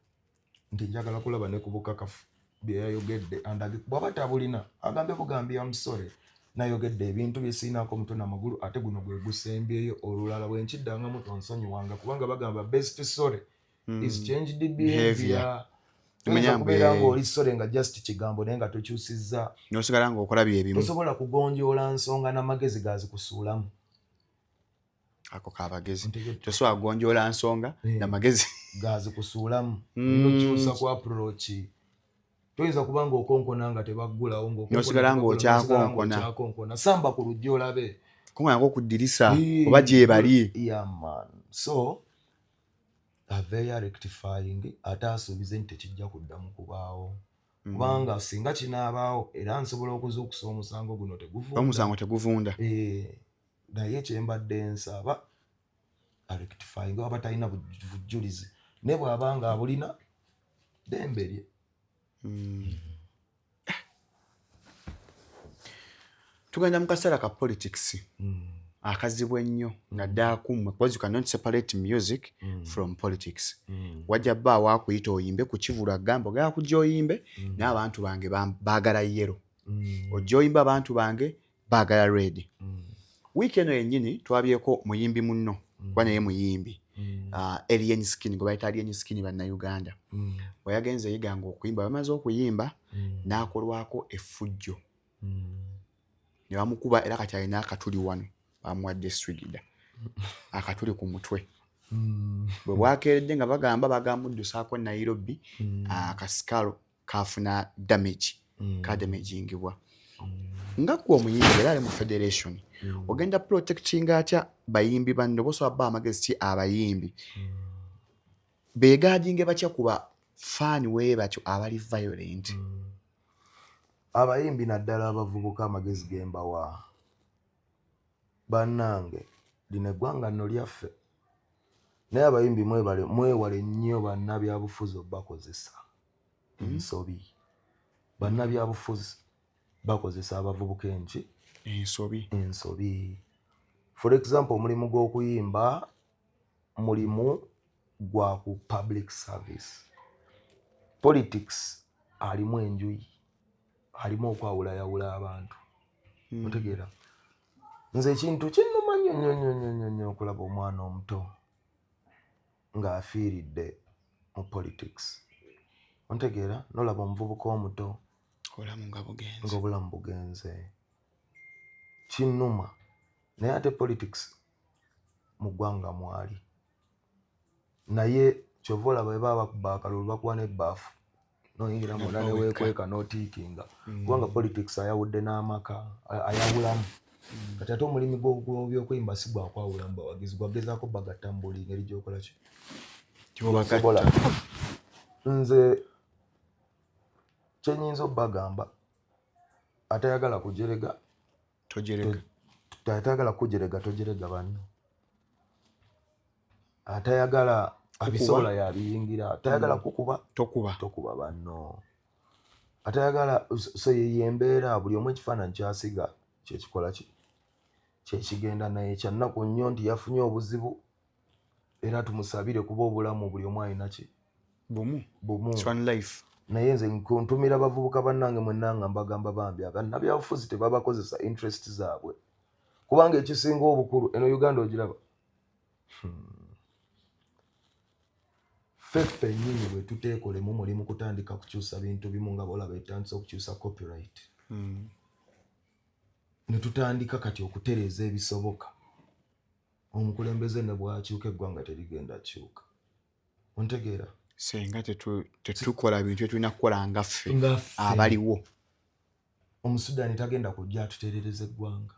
nti njagala kulaba ne ku bukakafu bye yayogedde andage. Bw'aba tabulina, agambe bugambi amusore nayogedde ebintu byesiinaako omutwe namagulu, ate guno gwe gusembyeyo. Olulala bwe nkiddangamu tonsonyiwanga, kubanga bagamba best sorry is changed behavior. Toyinza Manya kubeera ng'oli sorry nga just kigambo, naye nga tokyusizza. N'osigala ng'okola byebimu. Tosobola kugonjoola nsonga n'amagezi gazikusuulamu. Ako kabagezi. Ntegedde. Tosobola kugonjoola nsonga namagezi. Gazikusuulamu. Nokyusa ku approach. Toyinza kuba nga okonkona nga tebaggulawo, ng'okonkona N'osigala tebaggulawo, n'osigala ng'okyakonkona. ng'okyakonkona. Samba ku luggi olabe. Kuŋŋanako ku ddirisa oba gyebali. Yeah, man. So aveeyo rectifying, ate asuubize nti tekijja kuddamu kubaawo, kubanga singa kinaabaawo era nsobola okuzuukusa omusango guno teguvunda. Omusango teguvunda. Naye kyembadde nsaba, arectifying waba talina bujulizi, naye bw'aba nga abulina, ddembe lye. Tugenda mu kaseera ka politics akazibu ennyo, naddala kummwe, because you cannot separate music from politics. Wajja bbaawo akuyita oyimbe ku kivulu, agamba ogala kujja oyimbe, naye abantu bange baagala yellow, ojja oyimbe, abantu bange baagala red. Wiiki eno yennyini twabyeko muyimbi munno, kuba naye muyimbi, Alien Skin, gwe bayita Alien Skin Bannayuganda, bwe yagenze yiganga okuyimba, bamaze okuyimba n'akolwako effujjo ne bamukuba, era kati alina akatuli wano, bamuwadde swigida, akatuli ku mutwe. Bwe bwakeeredde nga bagamba bagamuddusaako Nairobi, akasikalo kafuna damage, kadamagingibwa. Nga gwe omuyimbi era ali mu federation, ogenda protectinga atya bayimbi banno? Bosobola bba amagezi ki abayimbi begaadinge batya kuba faani wee batyo abali violent? Abayimbi naddala abavubuka, amagezi gembawa, bannange, lino eggwanga nno lyaffe, naye abayimbi mwebale, mwewale nnyo bannabyabufuzi obakozesa ensobi. Bannabyabufuzi bakozesa abavubuka enki? Ensobi. Ensobi. For example, omulimu gw'okuyimba mulimu gwa ku public service. Politics alimu enjuyi, alimu okwawulayawula abantu. Otegeera, nze ekintu kinnuma nnyo nnyo nnyo nnyo nnyo nnyo okulaba omwana omuto ng'afiiridde mu politics. Ontegeera, nolaba omuvubuka omuto obulamu nga bugenze, ng'obulamu bugenze, kinnuma. Naye ate politics mu ggwanga mwali, naye kyova olaba bwe baba bakuba akalulu, bakuwa n'ebbaafu noyingira munda neweekweka n'otiikinga, kubanga politics ayawudde n'amaka, ayawulamu. Kati ate omulimu gw'obyokuyimba si gwakwawulamu bawagizi, gwagezaako bagatta mu buli ngeri gyokola ki Kyobagatta. Nze kyenyinza obbagamba, atayagala kujerega tojerega. Atayagala kujerega tojerega banno. Atayagala abisobola yabiyingira, atayagala kukuba tokuba. Tokuba banno. Atayagala, so yeyo embeera. Buli omu ekifaananyi kyasiga kyekikola ki kyekigenda. Naye kyannaku nnyo nti yafunye obuzibu, era tumusabire, kuba obulamu buli omu alina ki bumu. Bumu. It's one life. Naye nze ntumira bavubuka bannange mwenna nga mbagamba, bambi, bannabyabufuzi tebabakozesa interest zaabwe, kubanga ekisinga obukulu, eno Uganda ogiraba, Ffe ffennyini bwe tuteekolemu mulimu kutandika kukyusa bintu bimu, nga bolaba etandise okukyusa copyright, ne tutandika kati okutereeza ebisoboka, omukulembeze ne bwakyuka, eggwanga terigenda kyuka. Ontegeera? Senga tetukola bintu byetulina kukola nga ffe nga ffe abaliwo. Omusudaani tagenda kujja atuteerereza eggwanga.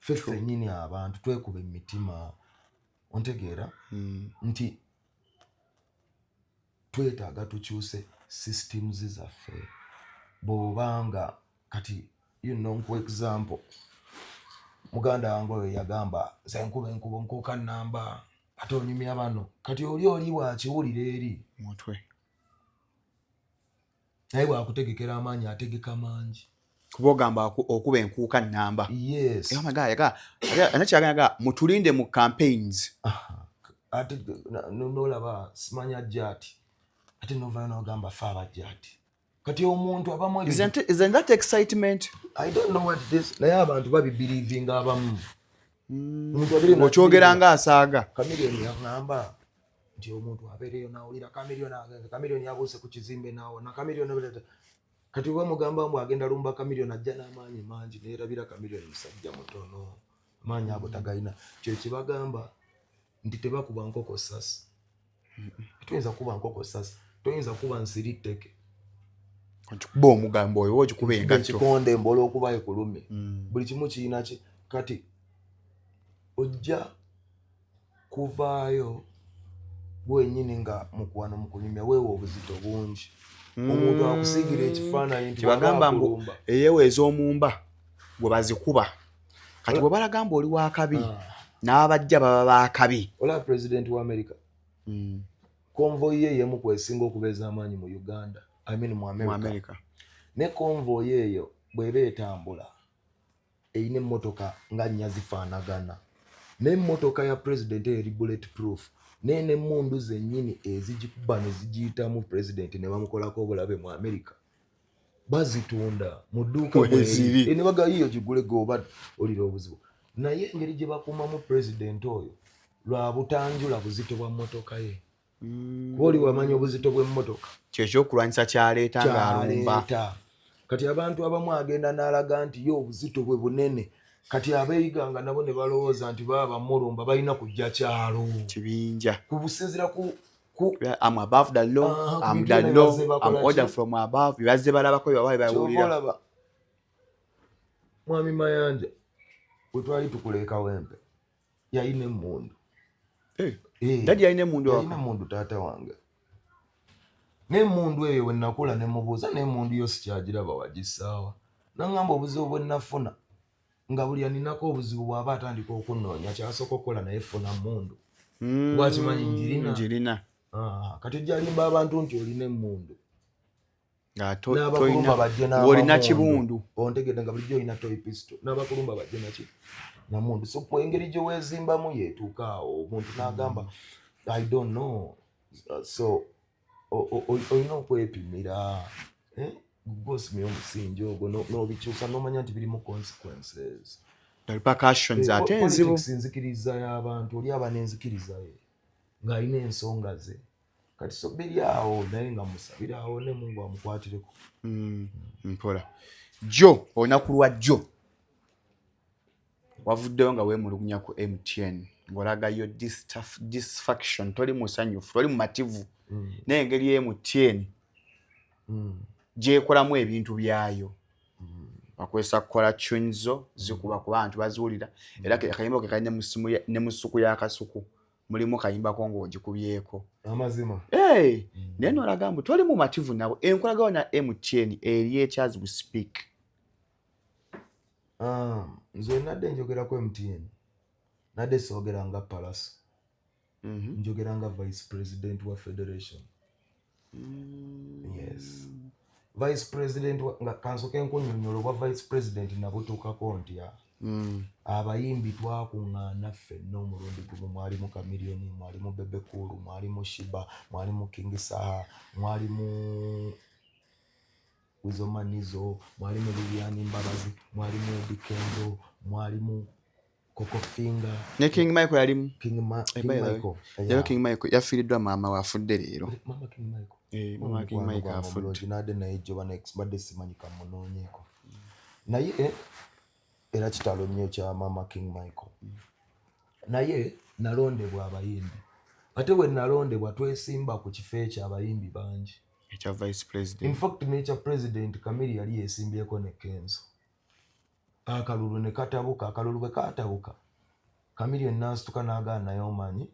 Ffe ffennyini abantu twekuba emitima. Ontegeera nti twetaaga tukyuse systems zaffe. Bw'obanga kati, nkuwa example, muganda wange oyo yagamba, "Nze nkuba enkubo nkuuka namba," ate onyumya bano. Kati oli bwakiwulira eri mutwe, naye bwakutegekera amaanyi, ategeka mangi. Kuba ogamba okuba enkuuka namba. Yes. Oh my God, yaga mutulinde mu campaigns. Ate nolaba simanya ajja ati, ate novayo nogamba fe abajja ati. Kati omuntu abamu Isn't that excitement? I don't know what this, naye abantu babibelievinga abamu. Omuntu abeere Okyogera nga asaaga. Chameleone yaŋŋamba nti omuntu abeereyo nawulira Chameleone agenze, Chameleone yabuuse ku kizimbe nawona Chameleone. Kati oba mugamba mbu agenda lumba Chameleone, ajja n'amaanyi mangi, neerabira Chameleone musajja mutono, amaanyi ago tagalina. Kyo kyebagamba nti tebakuba nkoko sasi. Toyinza kuba nkoko sasi, toyinza kuba nsiri tteke. Okikuba omugambo oyo, okikuba engatto. Ekikonde mbu olwokuba ekulume. Buli kimu kirina ki. Kati ojja kuvaayo gwenyini nga mukwano mukunyumya, weewa obuzito bungi, omuntu akusiigira ekifaananyi nti Kyebagamba mbu akulumba. Eyewa ez'omumba gwe bazikuba. Kati bwe balagamba oli wakabi, n'abajja baba bakabi. Olaba president wa America, convoy ye yemu kwesinga okuba ez'amaanyi mu Uganda, I mean mu Mu America. America. Ne convoy eyo bw'eba etambula, erina emmotoka nga nnya zifaanagana, n'emmotoka ya president eyo eri bullet proof, naye n'emmundu zennyini ezigikuba ne zigiyitamu president ne bamukolako obulabe mu America, bazitunda mu dduuka. Weziri. Ne bagayiyo gigule goba olira obuzibu. Naye engeri gye bakuumamu president oyo lwa butanjula buzito bwa mmotoka ye, kuba oli wamanya obuzito bw'emmotoka Kyekyokulwanyisa kyaleeta ng'alumba. Kyaleeta. Kati abantu abamu agenda n'alaga nti ye obuzito bwe bunene. Kati abeeyiganga nabo ne balowooza nti baba bamulumba balina kujja kyalo kibinja ku businzira ku I'm above the law. Ah, I'm ku the bintu law. byonna bazze bakola I'm ordered ki? from above. Byebazze balabako, byebabaye Kyova bawulira. olaba mwami Mayanja bwe twali tukuleekawo Kawempe, yalina emmundu. Eh, daddy yalina emmundu Yalina awaka? Emmundu, taata wange. N'emmundu eyo we nakula ne mubuuza, n'emmundu yo sikyagiraba, wagisaawa? Naŋŋamba, obuzibu bwe nafuna nga buli aninako obuzibu bw'aba atandika okunnoonya, kyasooka okukola naye funa mmundu, kuba akimanyi njirina. Njirina. Ah, kati ojjalimba abantu nti olina emmundu. N'abakulumba bajje Ng'olina kibundu. Ontegedde? Nga bulijjo olina toy pistol, n'abakulumba bajje naki namundu. So engeri gye weezimbamu yeetuuka awo omuntu n'agamba, "I don't know." So olina okwepimira, eh? Gwosimye omusingi ogwo n'obikyusa n'omanya nti birimu consequences. Repercussions. Eh, Ate enzibu. Politics nzikiriza y'abantu, oli aba n'enzikiriza ye ng'alina ensonga ze. Kati so biri awo, naye nga musabira awo ne Mungu amukwatireko. Mpola. Jjo, olunaku lwa jjo wavuddeyo nga weemulugunya ku MTN ng'olagayo disfaction, toli musanyufu, toli mumativu n'engeri MTN gyekolamu ebintu byayo. Bakozesa kukola tunes zo zikuba ku bantu baziwulira, era akayimba ke kalina ne mu ssuku y'akasuku mulimu kayimbako ng'ogikubyeko. Amazima. Hey, naye nolaga mbu toli mumativu nabo, enkolagano na MTN eri etya as we speak? Ah, nze nadde njogerako MTN, nadde soogera nga Palaso, njogera nga vice president wa federation. Yes, vice president nga kansoke nkunyonyola obwa vice president nabutuukako ntya. Abayimbi twakuŋŋaana ffenna omulundi gumu, mwalimu Chameleone, mwalimu Bebe Cool, mwalimu Sheebah, mwalimu King Saha, mwalimu Weasel Manizo, mwalimu Lilian Mbabazi, mwalimu Eddy Kenzo, mwalimu Coco Finger. Ne King Michael yalimu. King Eh, by the way, Michael. Leero Yeah. King Michael yafiiriddwa maama we, afudde leero. Mama King Michael. Eh, mama King Mukwano Michael gwange afudde. omulungi, nadde naye jjo bana badde simanyi kamunoonyeeko, naye era kitalo nnyo kya mama King Michael. Naye nalondebwa abayimbi, ate bwe nalondebwa twesimba ku kifo ekyo abayimbi bangi. Ekya vice In president. fact nekya president Kamiri yali yesimbyeko ne Kenzo, akalulu ne katabuka. Akalulu bwe katabuka, Kamiri nasituka n'agaana, naye omanyi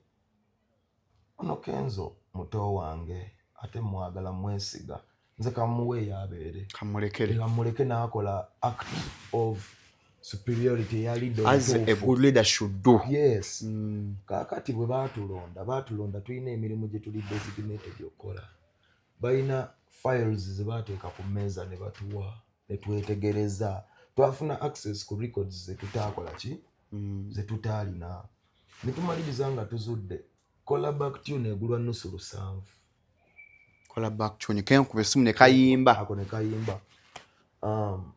ono Kenzo muto wange ate mwagala, mwesiga, nze kamuweeyo abeere. Kamulekere. Kamuleke n'akola act of superiority eya leader As a omutuufu. good leader should do. Yes. Kaakati bwe baatulonda tulina emirimu gye tuli designated okukola. Balina files ze baateeka ku mmeeza ne batuwa ne twetegereza. Twafuna access ku records ze tutaakola ki, ze tutaalina, ne tumaliriza nga tuzudde caller back tune egulwa nusu lusanvu. Caller back tune kenkuba essimu ne kayimba. Ako ne kayimba,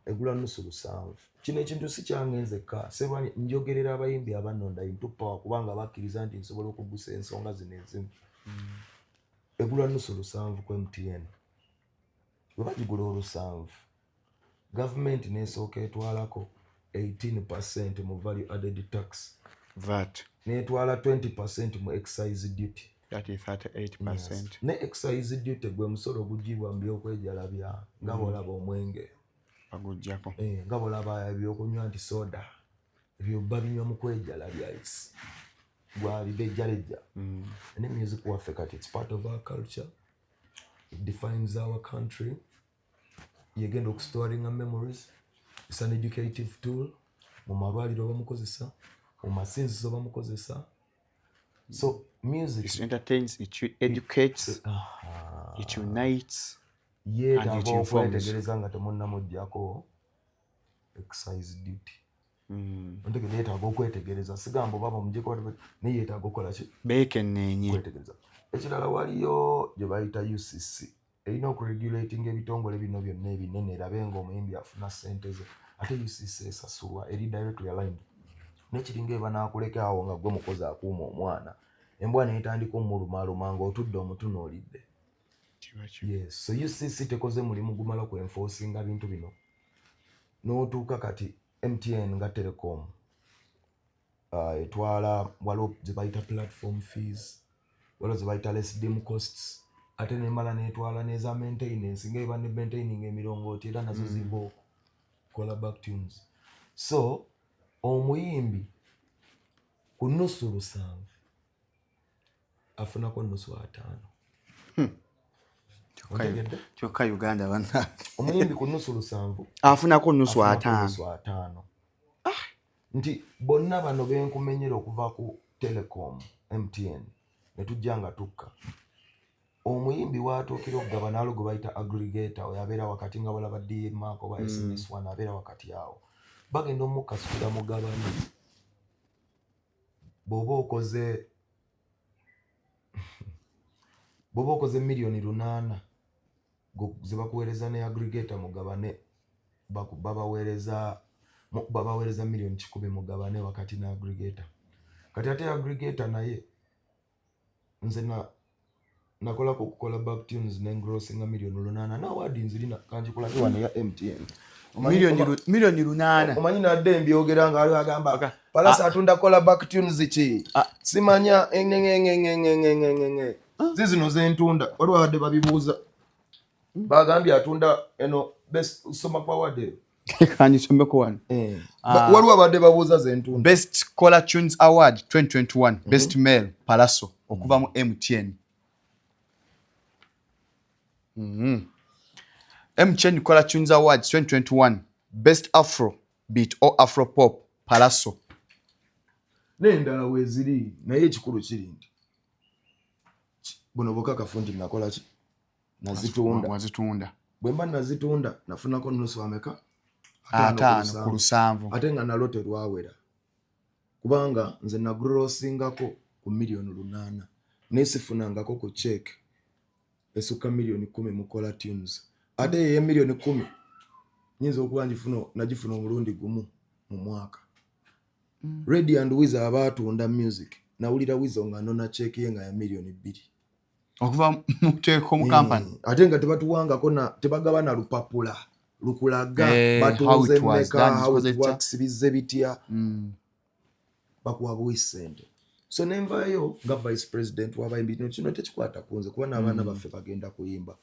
egula nusu lusanvu. Kino ekintu si kyange nzekka, Serwani, njogerera abayimbi abannonda into power, kubanga bakkiriza nti nsobola okugusa ensonga zino ezimu. Egula nusu lusanvu ku MTN. Bwe bagigula olusanvu, gavumenti nesooka etwalako 18 mu value added tax. VAT. Netwala 20 mu excise duty. That is 38. Yes. Ne excise duty gwe musolo ogugibwa mu byokwejalabya, nga bwolaba omwenge. Baguggyako. Eh, nga bwolaba ebyokunywa nti soda, ebyo babinywa mu kwejalabya, its gwabibejjalejja. Ne music waffe kati it's part of our culture, it defines our country, yegenda okustoringa memories, it's an educative tool. Mu malwaliro bamukozesa, mu masinzizo bamukozesa, so music It entertains, it educates, Aha. it unites and Yeetaaga it informs. okwetegereza nga temunnamugyako excise duty. Ontegede, yeetaaga okwetegereza, sigamba oba bamugyeko, naye yeetaaga okukola ki? Beekenneenye. Kwetegereza. Ekirala, waliyo gye bayita UCC, erina okuregulatinga ebitongole bino byonna ebinene, erabe nga omuyimbi afuna ssente ze. Ate UCC esasulwa, eri directly aligned nekiringa eba nakuleka awo nga gwe mukozi akuuma omwana, embwa netandika omulumaaluma ng'otudde omutunuulidde. Yes, so UCC tekoze mulimu gumala ku enforcinga bintu bino. N'otuuka kati MTN nga telecom, etwala, waliwo ze bayita platform fees, waliwo ze bayita less dim costs, ate nemala netwala neza maintenance, nga eba ne maintaining emirongooti, era nazo ziva okwo caller back tunes. So omuyimbi ku nusu lusanvu afunako nusu ataano. Ontegedde? Kyokka Uganda bannange. Omuyimbi ku nusu lusanvu afunako nusu afunako ataano. Nusu ataano. Nti bonna bano benkumenyera okuva ku telecom MTN ne tujja nga tukka. Omuyimbi watuukira okugaba naalo gwe bayita aggregator, oyo abeera wakati nga balaba dmark oba SMS one, abeera wakati awo, bagenda omukasukira mugabane. Bw'oba okoze 8 million ze bakuweereza ne aggregator, mugabane, babaweereza 100 million mugabane wakati ne aggregator. Kati ate aggregator naye, nze na nakolako okukola back tunes nengrossinga 8 million n'award nzirina, kanjikulage wano ya MTN. 8 million. Omanyi nadde mbyogera nga aliwo agamba Pallaso atunda kola back tunes ki. Ah. Simanya engengengengengengenge zizino zentunda. Waliwo abadde babibuuza, bagambye atunda eno best, soma ku award eyo. Kangisomeko wano. Ah. Waliwo abadde babuuza zentunda. Best Caller Tunes Award 2021, Best Male, Pallaso, okuva mu MTN. MTN Caller Tunes Awards 2021, Best Afro Beat or Afro Pop, Pallaso. N'endala weeziri, naye ekikulu kiri nti buno bukakafu nti nakola ki? Nazitunda. Wazitunda. Bwe mba nazitunda, nafunako nusu ameka? 50%. Ate nga nalwo terwawera, kubanga nze nagrosingako ku 8 million naye sifunangako ku check esukka 10 million mukola tunes. Ate eyo 10 million nyinza okuba ngifuna, nagifuna omulundi gumu mu mwaka. Radio and Weasel abaatunda music, nawulira Weasel nga nona check ye nga ya 2 million. Okuva muteeko mu kampani. Ate nga tebatuwangako na tebagaba na lupapula lukulaga batunze how it was mmeka, done, how it zikoze bitya. works, bizze bitya. Bakuwa buwi ssente. So nenvaayo nga vice president w'abayimbi, kino kino tekikwata ku nze kuba n'abaana baffe bagenda kuyimba.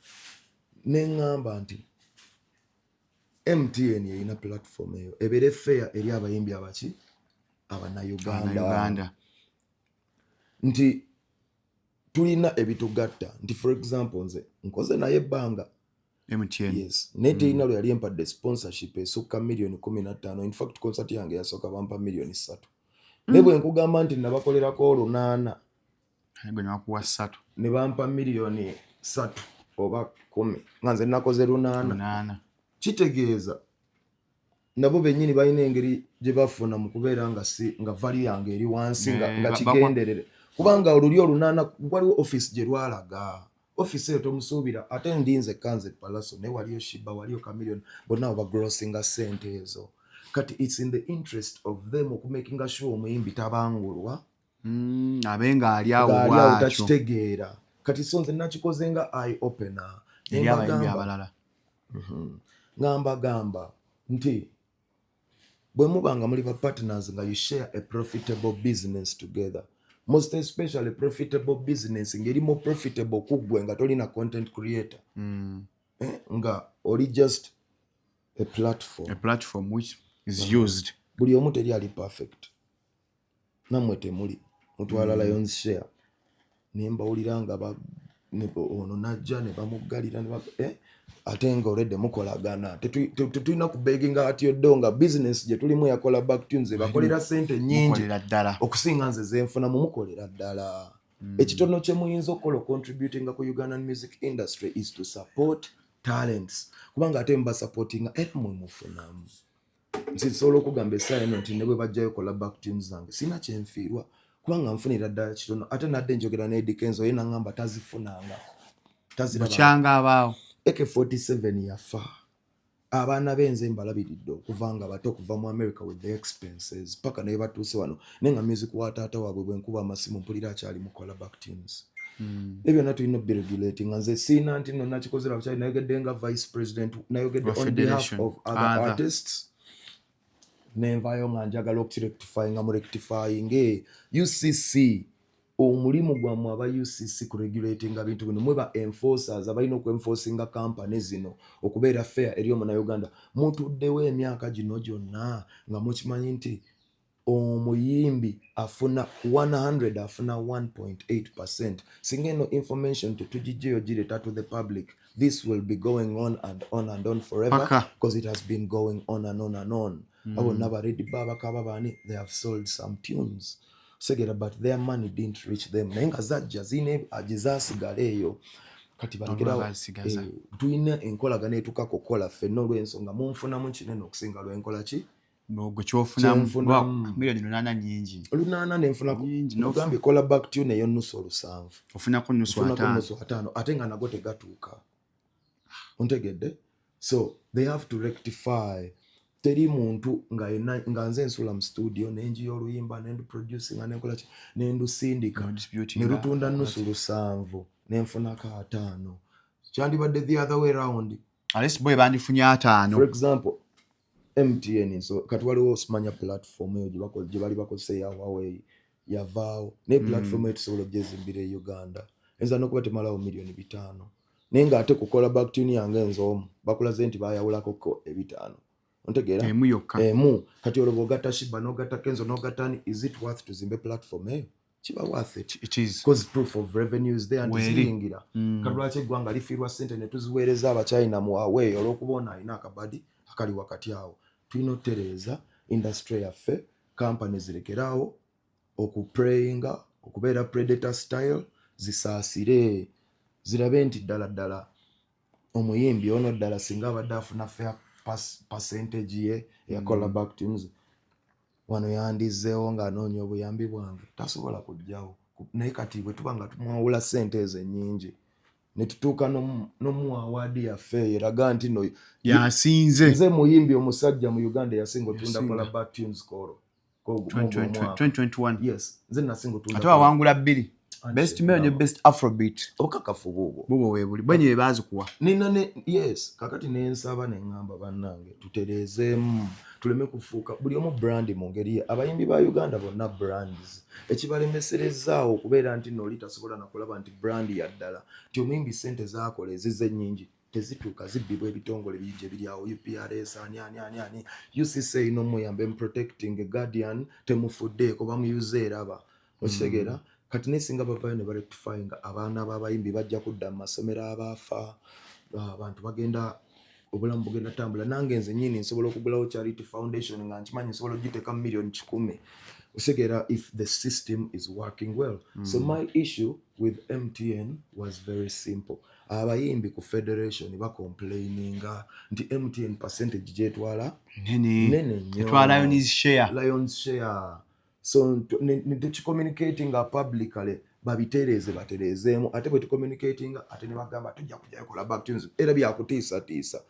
Neŋŋamba nti MTN erina platform eyo ebeere fair eri abayimbi abaki, Abannayuganda. Uganda. Nti tulina ebitugatta, nti for example nze nkoze naye ebbanga. MTN. Yes, naye terina lwe yali empadde sponsorship esukka 15 million. In fact, concert yange yasooka bampa 3 million, naye bwe nkugamba nti nabakolerako olunaana gwe nebakuwa 3. Ne bampa 3 million oba 10, nga nze nakoze 8. 8. Kitegeeza nabo bennyini balina engeri gye bafuna mu kubeera nga si nga value yange eri wansi nga, nga kigenderere, kubanga oluli olunaana waliwo office gye lwalaga, office eyo tomusuubira. Ate ndi nzekka, nze Pallaso, naye waliyo Sheebah, waliyo Chameleone, bonna abo bagrossinga ssente ezo. Kati it's in the interest of them okumakinga sure omuyimbi tabangulwa. Abe ng'ali awo ng'ali awo bw'atyo. Takitegeera. Kati so nze nakikoze nga eye opener. Eri abayimbi abalala. Nga mbagamba nti bwe muba nga muli ba partners, nga you share a profitable business together, most especially profitable business ng'erimu profitable ku ggwe nga tolina content creator, eh, nga oli just a platform. A platform which is used. Buli omu teri ali perfect, nammwe temuli mutwala lions share, ne mbawulira nga ono najja ne bamuggalira eh, ate nga olwedde mukolagana. Tetulina kubeginga at your door nga business gye tulimu yakola back tunes, bakolera sente nyingi Mukolera ddala. Okusinga nze zenfuna. Mumukolera ddala. Ekitono kye muyinza okukola contributinga ku Ugandan music industry is to support talents, kubanga ate mubasupportinga era mwe mufunamu. Nti nsobola okugamba essaawa eno nti ne bwe bajjayo kola back tunes zange, sirina kyenfiirwa, kubanga nfunira ddala kitono. Ate nadde njogera ne Eddy Kenzo, ye naŋŋamba tazifunangako, taziraba. Bukyanga abaawo. AK47 yafa, abaana be nze mbalabiridde okuva nga bato, okuva mu America with the expenses paka naye batuuse wano, naye nga music wa taata waabwe, bwe nkuba amasimu mpulira akyali mukola back tunes. Ebyo byonna tulina obiregulating. Nga nze siina nti nno nakikoze lwakyali, nayogedde nga vice president, nayogedde Wa on behalf federation. of other Other. artists. Nenvayo nga njagala okukirectify, nga murectifying UCC. Omulimu gwammwe aba UCC kuregulatinga bintu bino. Mwe ba enforcers abalina okwenforcinga company zino okubeera fair eri omunauganda. Mutuddewo emyaka gino gyonna nga mukimanyi nti omuyimbi afuna 100, afuna 1.8%. Singa eno information tetugijjeyo gireeta to the public, this will be going on and on and on forever, Paka. because it has been going on and on and on. Abo bonna ba Red Babakaba baani, they have sold some tunes segera, but their money didn't reach them, naye nga zajja zirina gye zaasigala eyo. Kati balekerawo. Bazisigaza. Eh, tulina enkolagana etuuka kukola ffenna olw'ensonga munfunamu kinene okusinga lwenkola ki. Gwe kyofunamu. Kyenfunamu. Miliyoni 8 nyingi. 8 nenfunako. Nyingi. Ogambye kola back tune eyo nusu olusanvu. Ofunako nusu nfunako 50. Nusu 50, ate nga nago tegatuuka, ontegedde? So they have to rectify. Teri muntu nga yenna nga nze nsula mu studio nenjiya oluyimba, nenduproducinga, nenkola ki, nendusindika, ne lutunda nusu lusanvu, nenfunako 50. Kyandibadde the other way round. At least boy bandifunye 50. For example, MTN, so kati waliwo osimanya platform eyo gye bali bakozesa eya Huawei yavaawo, naye platform eyo tusobola ogyezimbira e Uganda, eyinza nokuba temalawo miliyoni 5, naye ng'ate kukola backtune yange nze omu bakulaze nti bayawulakoko 500, ontegeera? Emu yokka. Emu. Kati olwo bw'ogatta Sheebah n'ogatta Kenzo n'ogatta ani, is it worth tuzimbe platform eyo? Kiba worth it. It is. Because proof of revenue is there nti Weeri. ziyingira. Kati lwaki eggwanga lifiirwa ssente ne tuziweereza Abachina mu Huawei olw'okuba ono alina akabadi akali wakati awo? Tulina otutereeza industry yaffe, kampani zirekeraawo okupreyinga, okubeera predator style, zisaasire, zirabe nti ddala ddala omuyimbi ono ddala singa abadde afuna fair percentage ye eyakola back tunes wano, yandizzeewo ng'anoonya obuyambi bwange, tasobola kujjawo. Naye kati bwe tuba nga tumwawula ssente ezo ennyingi ne tutuuka n'omuwa award yaffe eyo eraga nti no Yasinze. Nze muyimbi omusajja mu Uganda eyasinga otunda Yasinga. kola back tunes kolo. 2021. Yes, nze nasinga otunda. Ate wawangula bbiri, Anti best male ne best afrobeat. Obukakafu buubwo. Bubwo weebuli bwenye bwe baazikuwa. Nina ne yes. Kakati nensaba neŋŋamba, bannange, tutereezeemu, tuleme kufuuka buli omu brand mu ngeri ye. Abayimbi ba Uganda bonna brands, ekibalemeserezaawo okubeera nti nno oli tasobola nakulaba nti brand ya ddala, nti omuyimbi sente zaakola ezize ennyingi tezituuka, zibbibwa ebitongole bingi ebiri awo, UPRS, ani ani ani ani, UCC erina omuyamba protecting guardian, temufuddeeko, bamuyuza eraba, okitegeera? Kati naye singa bavayo ne barectifyinga, abaana b'abayimbi bajja kudda mu masomero, abaafa abantu bagenda, obulamu bugenda tambula. Nange nze nyini nsobola okugulawo charity foundation nga nkimanyi nsobola ogiteeka mu miliyoni 100, okitegeera, if the system is working well. So my issue with MTN was very simple. Abayimbi ku federation bacomplaininga nti MTN percentage gyetwala nene. Nene nnyo. Etwala lion's share. Lions share. So ne tukicommunicatinga publicly, babitereeze, batereezeemu. Ate bwe tucommunicatinga, ate ne bagamba tujja kujjayo kola back tunes, era byakutiisatiisa.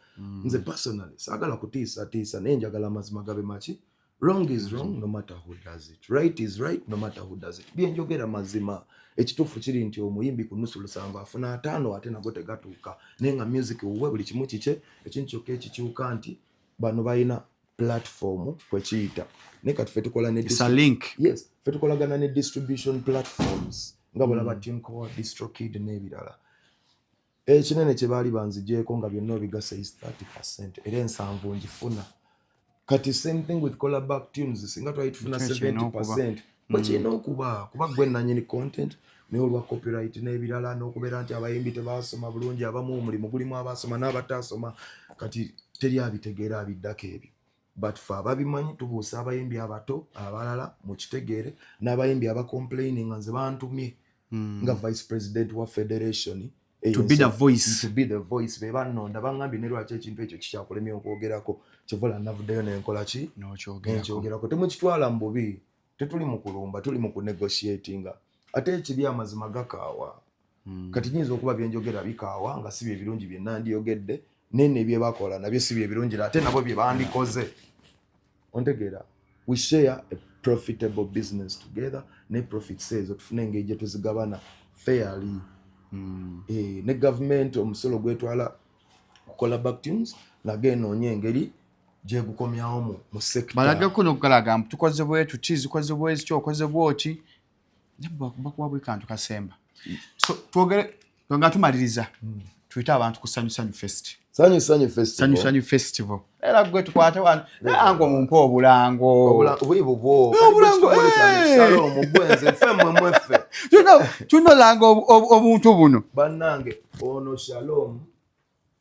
Nze personally saagala kutiisatiisa, naye njagala amazima gabe maki. Wrong is wrong no matter who does it, right is right no matter who does it. Byenjogera mazima. Ekituufu kiri nti omuyimbi ku nusu lusanvu afuna 50, ate nago tegatuuka, naye nga music wuwe, buli kimu kikye. Ekintu kyokka ekikyuka nti bano balina platform kwekiyita, naye kati ffe tukola ne It's a link. Yes, ffe tukolagana ne distribution platforms nga bwolaba TuneCore, DistroKid n'ebirala. Ekinene kye baali banzigyeko nga byonna obigasa is 30%, era 70 ngifuna. Kati same thing with caller back tunes, singa twali tufuna Ekyo kirina okuba. 70% bwe kirina okuba, kuba gwe nanyini content, naye olwa copyright n'ebirala n'okubeera nti abayimbi tebaasoma bulungi, abamu omulimu gulimu abaasoma n'abataasoma, kati teri abitegeera abiddako ebyo. But fe ababimanyi tubuusa abayimbi abato abalala mukitegeere, n'abayimbi abacomplaininga, nze bantumye nga vice president wa federation. To be the voice. To be the voice. Be bannonda, baŋŋambye ne lwaki ekintu ekyo kikyakulemye okwogerako, kyovola navuddeyo nenkola ki? N'okyogerako. Nenkyogerako. Temukitwala mu bubi, tetuli mu kulumba, tuli mu kunegotiatinga. Ate ekibi amazima gakaawa. Kati nyinza okuba byenjogera bikaawa nga si bye birungi bye nandiyogedde, naye ne bye bakola nabyo si bye birungi, ate nabo bye bandikoze, ontegeera? We share a profitable business together, ne profits ezo tufune engeri gye tuzigabana fairly. Eh, ne gavumenti omusolo gwetwala kukola backtunes nago enoonya engeri gyegukomyawo mu sector. Balageko nokukalaga mbu tukoze bwe tuti, zikoze bwe ziti, okoze bwoti, bakuwa bwe kantu kasemba. So twogere nga tumaliriza, tuyite abantu ku Sanyu Sanyu Fest. Sanyu Sanyu Festival. Sanyu Sanyu Festival. Era gwe tukwate wano ango mumpe obulango. Obuli bubwo. Obulango, eh. Shalom gwenze ffe mmwe mweffe. Tulina olanga obuntu buno. Bannange, ono Shalom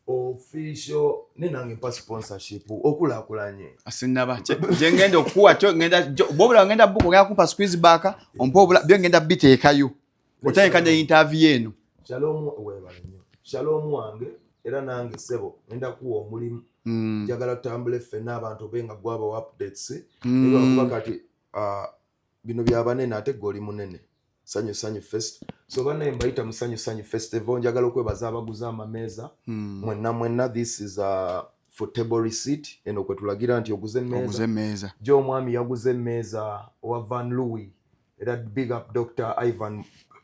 Official ne nange mpa sponsorship okulaakulanye. Sinaba gye ngenda okukuwa kyo ngenda bwobula ngenda buku ogenda kumpa squeeze back ompa obula byo ngenda biteekayo otandika ne interview eno. Shalom, weebale nnyo. Shalom wange, era nange ssebo ngenda kuwa omulimu. Njagala tutambule ffenna, abantu obe nga gwabawa updates. Naye lwakuba kati bino byabanene, ate gwe oli munene. Sanyu Sanyu Fest. So bannaye, mbayita mu Sanyu Sanyu Festival. Njagala okwebaza abaguze amameeza mwenna mwenna. This is for table receipt. Eno kwe tulagira nti oguze Oguze emmeeza. Emmeeza. Jo omwami yaguze emmeeza owa Van Louis, era big up Dr Ivan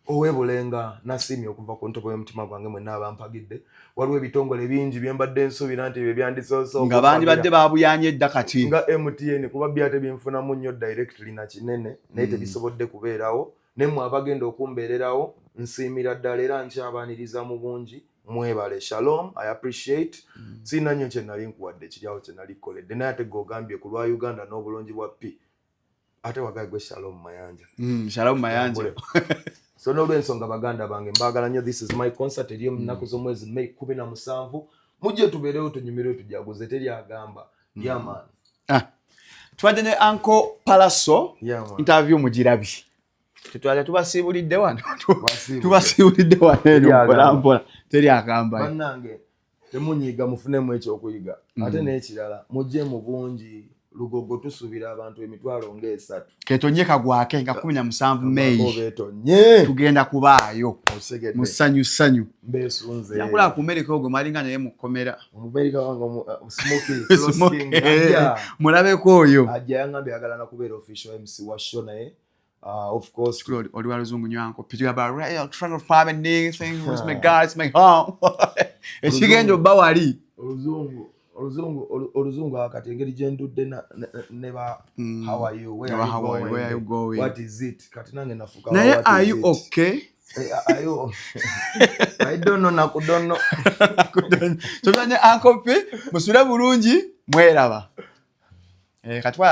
Owebulenga. Nasiimye okuva ku ntobo y'omutima gwange mwenna abampagidde. Waliwo ebitongole bingi bye mbadde nsuubira nti ebyo byandisoose Nga bandibadde babuyanye edda kati. Nga MTN, kuba byate byenfunamu nnyo directly na kinene, naye tebisobodde kubeerawo. Nemmwe abagenda okumbeererawo, nsiimira ddala era nkyabaniriza mu bungi. Mwebale. Shalom, I appreciate. Sirina nnyo kye nali nkuwadde kiri awo kye nali kukoledde, naye ate gwe ogambye ku lwa Uganda n'obulungi bwa P, ate wagaye gwe Shalom Mayanja. Shalom Mayanja. So n'olwensonga, baganda bange, mbaagala nnyo. This is my concert eri mu nnaku z'omwezi May 17. Mujje tubeerewo, tunyumirwe, tujaguze. Teri agamba yamaani. Ah. Tubadde ne Uncle Palaso. Interview mugirabye. Tetwala tubasiibulidde wano. Tubasiibudde. Tubasiibulidde wano eno. Teri agamba. Mpola mpola, teri agamba. Bannange, temunyiiga, mufunemu ekyokuyiga. Ate n'ekirala, mujje mu bungi. Lugogo tusuubira abantu 30,000. Ketonye kagwake nga 17 May. Obeetonye. Tugenda kubaayo. Osegedde. Mu ssanyu ssanyu. Mbeesunze. Yakula ku Merika ogwo mwalinga naye mu kkomera. Omumerika wange Smokey, Floss King, ajja. Mulabeko oyo. Ajja, yangambye ayagala nakubeera official MC wa show, naye of course. Oli oli wa luzungu nnyo, Uncle P. Tugamba, "Real trying to find anything with my God, it's my home." Ekigenda obba wali. Oluzungu kati engeri gye ndudde ne ba "How are you? Where Ne ba are you "How are you? going? Where are you going?" What is it?" Kati nange nafuuka Naye "What are is you it?" okay? Eh, are you I don't know, nakudono. Tubanye Uncle P, musule bulungi, mweraba. Eh, katwa.